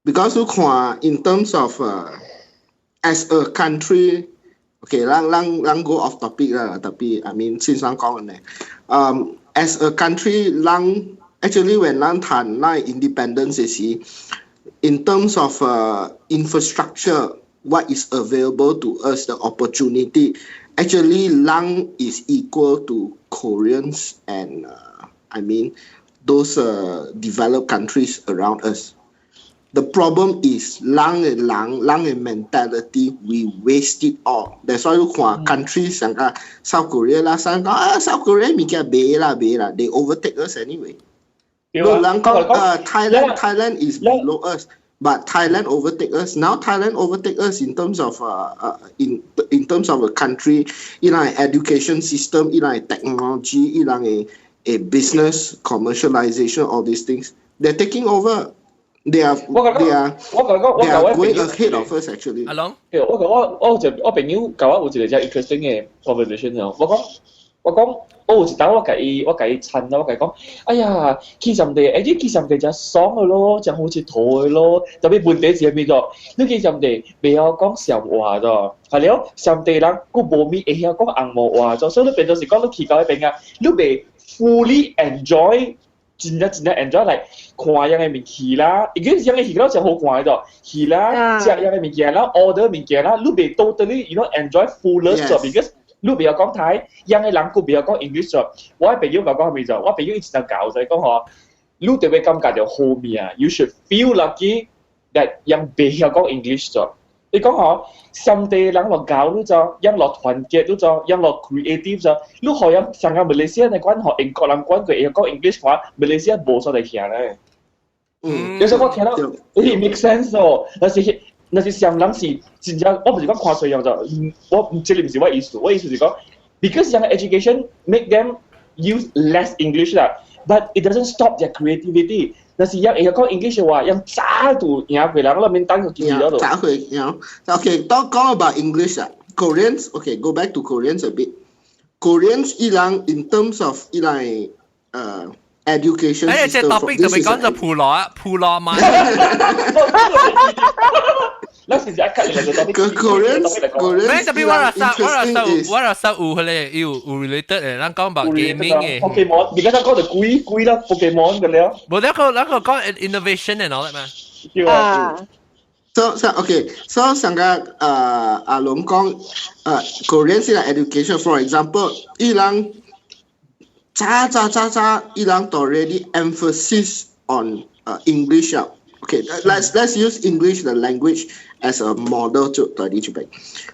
Because 你看 in terms of as a country, okay, 咱咱咱 go off topic 啦，tapi I mean 先生講嘅呢，as a country，咱 actually when 咱談咱 independence 時，in terms of infrastructure, what is available to us, the opportunity, actually 咱 is equal to Koreans and I mean those developed countries around us. The problem is 人的人人的 mentality, we waste it all. That's why 你看 countries 像個 South Korea 啦，像講啊 South Korea 物件袂啦袂啦，they overtake us anyway. 對啊，人講啊 Thailand is below us, but Thailand overtake us. Now Thailand overtake us in terms of in terms of a country, 伊人 education system, 伊人 technology, 伊人的 a business commercialization, all these things. They're taking over. They are going ahead of us actually. 阿龍，我我我就我朋友共我有一個真 interesting 嘅 conversation 哦。我講我講，我有一當我共伊我共伊撐啦，我共伊講，哎呀，去上地，欸，你去上地真爽嘅咯，真好𨑨迌嘅咯。特別問題是啥物做？你去上地袂曉講暹話咗，係了，暹地人閣無咪會曉講紅毛話咗，所以你變做是講你去到彼邊啊，你袂 fully enjoy。真正真正 enjoy 來看樣的物戲啦，因為樣的戲都真好看的，戲啦，食樣的物件啦，order 物件啦，你袂 totally enjoy fullest 咗，because 你袂曉講泰，樣的人閣袂曉講 English 咗。我的朋友共講啥物咗？我朋友伊真教就講吼，你特別感覺著好命，you should feel lucky that 人袂曉講 English 咗。你講吼，暹地人落教你咗，人落團結你咗，人落 creative 咗，你予人上個馬來西亞的管，予英國人管，佢會曉講 English 話，馬來西亞無所在聽咧。嗯，有時我聽到，欸，make sense 哦，但是那是暹人是真正，我毋是講看衰樣就，我這裡毋是我意思，我意思是講，because 樣 education make them use less English 啦，but it doesn't stop their creativity。但是樣會曉講 English 嘅話，樣早就贏過人，我免等佢記咗度。早去，you know. Okay, talk about English 啊。Koreans, okay, go back to Koreans a bit. Koreans 伊人 in terms of 伊人education 誒，這 topic 就咪講就普羅普羅嘛。咱是一 cut 嚟個 topic。 Koreans 咩？特別我話實，我話實，我話實有佢咧，有有 related 嘅，咱講白 gaming 嘅。 Pokemon，而家咱講就鬼鬼啦，Pokemon 嘅了。無那個那個講 innovation and all that 嘛。啊。 So okay, so 上個阿龍講Korean 是 education, for example，伊人早早早早伊人 already emphasis on English 啊。Okay, let's use English the language as a model to 嚟這邊。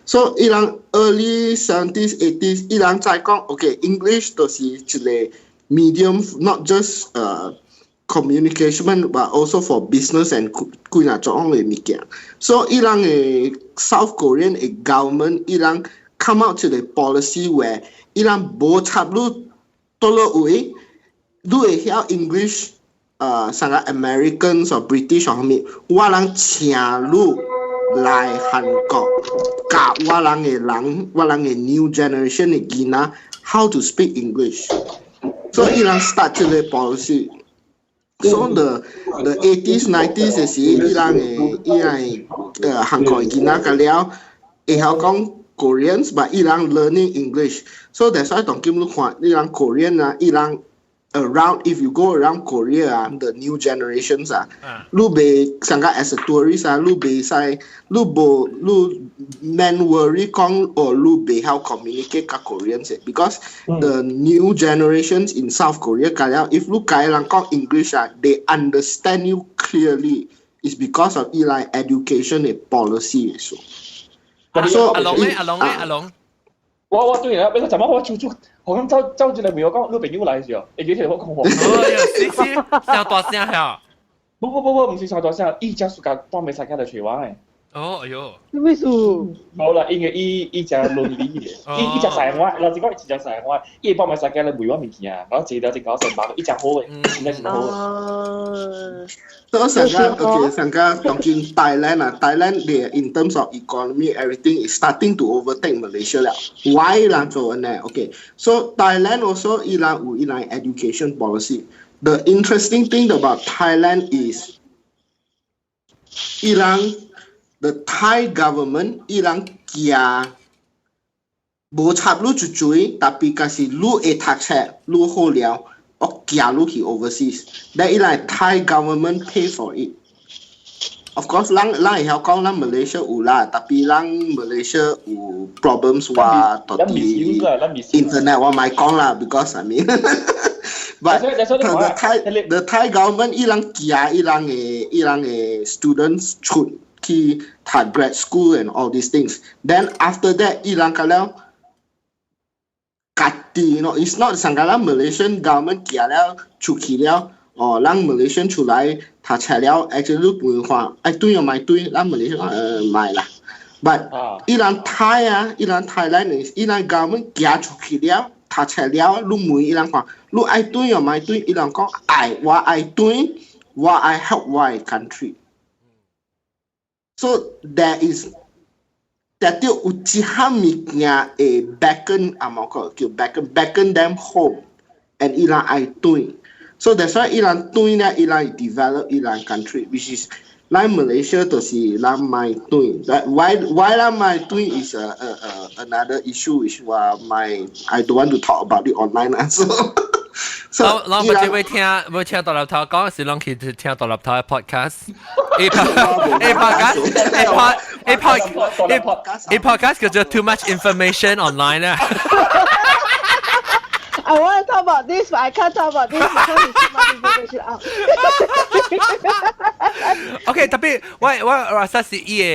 So 伊人 early 70s, 80s，伊人在講，okay, English 就是一個 medium, not just communication but also for business and 幾若種的物件。So 伊人的 South Korean 的 government 伊人 come out 一個 policy where 伊人無插你佗落位，你會曉 English，啥個 Americans or British 或啥物，我人請你來韓國教我人的人，我人的 new generation 的囡仔 how to speak English。So 伊人 start 這個 policy。So the 80s 90s 的時，伊人的伊人的韓國的囡仔甲了會曉講 Koreans，but 伊人 learning English。So that's why 當今你看，伊人 Korean 啊，伊人 Around if you go around Korea 啊，the new generations 啊，你袂上個 as a tourist 啊，你袂使，你無你免 worry 講哦，你袂曉 communicate 佮 Koreans because the new generations in South Korea 甲了，if 你共人講 English 啊，they understand you clearly. It's because of 伊來 education 的 policy 數。 So 阿龍咧，阿龍咧，阿龍。我對啦，你個尋晚我做做，我咁走走進嚟問我講，你朋友來時候，會記得我講話。哦，是是，聲大聲嚇。不不不不，唔是聲大聲，伊只暑假當袂使來揣我嘅。哦，哎呦。咩事？冇啦，因為伊伊真倫理嘅，伊伊食晒我，老實講伊真食晒我，伊會幫袂使來問我物件，然後坐了真搞成百，伊真好嘅，真正真好嘅。所以上個 OK，上個當今 Thailand 啊，Thailand 嘅 in terms of economy everything is starting to overtake Malaysia 了。Why 啦做呢？OK，so Thailand also 伊人有伊人 education policy。The interesting thing about Thailand is 伊人 the Thai government 伊人驚無插你一嘴，tapi 假是你會讀冊，你好了，我寄你去 overseas。Then 伊人 Thai government pay for it。Of course，咱咱會曉講咱 Malaysia 有啦，tapi 咱 Malaysia 有 problems 話到底 internet 我莫講啦，because I mean but the Thai government 伊人寄伊人的伊人的 students 出去讀 grad school and all these things。Then after that 伊人個了家己，no it's not 上個咱 Malaysian government 寄了出去了，哦，咱 Malaysian 出來讀冊了，actually 你問看，愛轉又莫轉，咱 Malaysian 莫啦。But 伊人 Thai 啊，伊人 Thailand 伊人 government 寄出去了，讀冊了，你問伊人看，你愛轉又莫轉，伊人講愛，我愛轉，我愛 help 我的 country。So there is 特著有一項物件會 beckon 啊，無個叫 beckon beckon them home，and 伊人愛轉。So that's why 伊人轉咧，伊人 develop 伊人 country，which is 咱 Malaysia 就是咱莫轉。But why 咱莫轉 is a another issue which 我莫 I don't want to talk about it online 啦。So 我我唔知會聽會聽獨立頭講，是攏去聽獨立頭嘅 podcast。A podcast A pod A pod A podcast 叫做 Too Much Information Online 啊。 I want to talk about this, but I can't talk about this because it's too much information out. OK，特別我我話實是伊個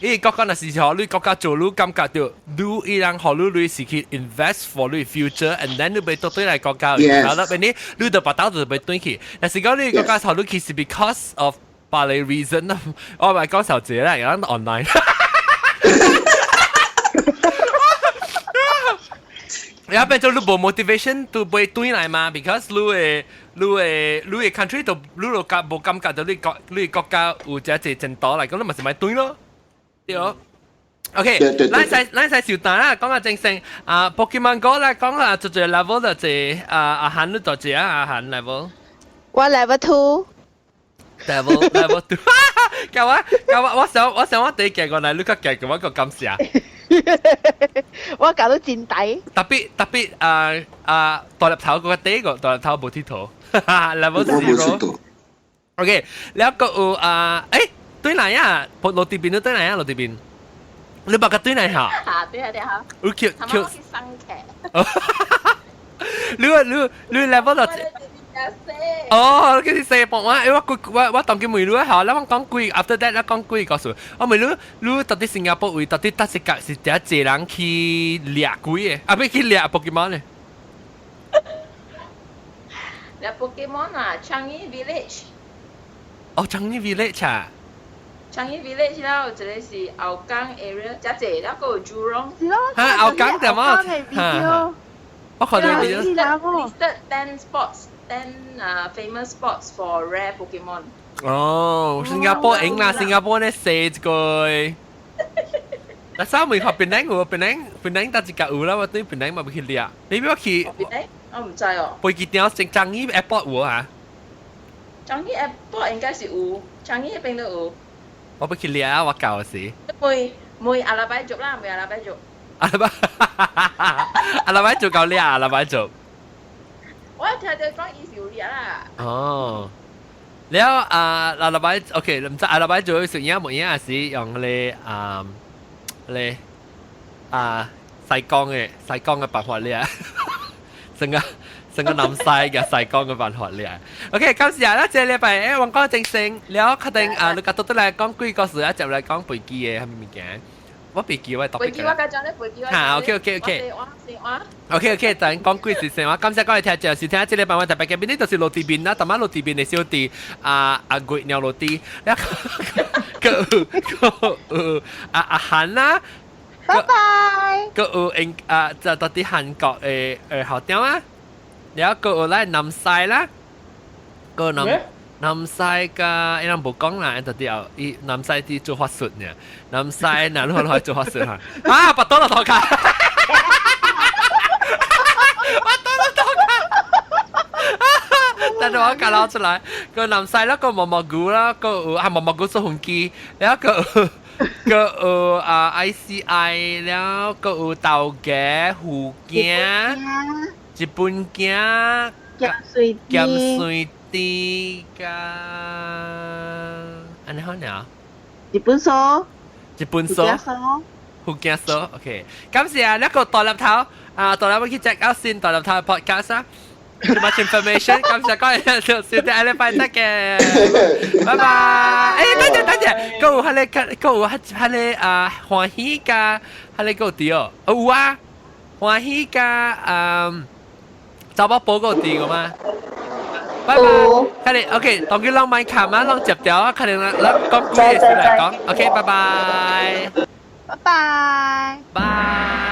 伊個國家若是予你國家做，你感覺到你伊人予你鐳是去 invest for 你 future，and then 你欲倒轉來國家 develop，你你就把刀就欲轉去。但是講你國家予你去是 because of 別个 reason 我咪講小姐啦，有人 online。也變做你無 motivation 都袂轉來嘛，because 你的你的你的 country 都你就感無感覺到你國你國家有這濟前途來講，你嘛是莫轉咯，對。OK，咱使咱使小等啦，講下正先啊，Pokemon Go 啦，講下做做 level 就這啊阿韓你多濟啊，阿韓 level。我 level two。 Level two，教我教我我想我想我第一行過來，你較行過我個感謝。我搞到墊底。特別特別啊啊！大粒頭嗰個第一個大粒頭無鐵頭，level zero。OK，了個有啊，誒，對來啊，落地邊都對來啊，落地邊。你捌個對來嚇？嚇，對啊對啊。有 Q Q。生劇。你你你 level 落。哦，佢是四磅我，我我我當佢問你嚇，你講幾，after that 你講幾告訴我問你，你到底新加坡位到底佗一個是第一濟人去掠鬼的，啊，欲去掠 Pokemon 咧？掠 Pokemon 啊，Changi Village。哦，Changi Village 啊。 Changi Village 了，一個是後港 area，遮濟，了閣有 Jurong。是咯。嚇，後港對嗎？我看到 video。 Listed 10 spots. 10 famous spots for rare Pokemon。哦，新加坡贏啦，新加坡呢四個。嗱，三梅學檳城有，檳城檳城得一個有啦，我對檳城嘛欲去掠。你欲去？檳城？我毋知哦。飛機場正樟宜 airport 有啊？樟宜 airport 應該是有，樟宜彼邊都有。我欲去掠啊！我舊時。每每阿拉擺做啦，每阿拉擺做。阿拉擺，阿拉擺做夠掠，阿拉擺做。我聽到講伊是有掠啦。哦。了啊，嗱禮拜 OK，唔知啊禮拜做食嘢冇嘢，還是用咧啊咧啊西江嘅西江嘅辦法咧，成個成個南西嘅西江嘅辦法咧。OK，今時啊，啦，這禮拜誒，王講正聲，了確定啊，你甲倒來講幾個事啊，接來講飛機嘅係咪物件？我飛機我特別。飛機我甲講咧，飛機我。嚇，OK。我先我。 OK，等講幾時先我感謝各位聽眾收聽，這禮拜我特別嘉賓呢，就是落地面啦，逐晚落地面的小弟啊啊月娘落地，了閣有啊阿韓啦，拜拜。閣有英啊就到佇韓國的校長啊，了閣有咱南西啦，閣南。南西甲伊人無講啦，到底後伊南西佇做法術呢？南西若你來做法術哈？啊，拔刀了頭殼！拔刀了頭殼！等陣我夾撈出來，個南西啦，個毛毛菇啦，個有啊毛毛菇做飛機，然後個個有啊 ICI，了個有豆芽、福建、日本鏡、鹹水鹹水豬加按呢好呢？日本酥，日本酥，福建酥，OK。感謝啊，一個大粒頭啊，大粒去 check out 先，大粒頭 podcast 啊。Too much information，感謝各位小弟，下禮拜再見，拜拜。誒，等陣等陣，閣有彼個，閣有彼彼個啊歡喜加，彼個閣有佇哦，有啊，歡喜加嗯，查某寶閣有佇個嗎？拜拜，睇你 OK，當佢攏麥卡嘛，攏接掉啊，可能咱講幾個時來講，OK，拜拜，拜拜，拜。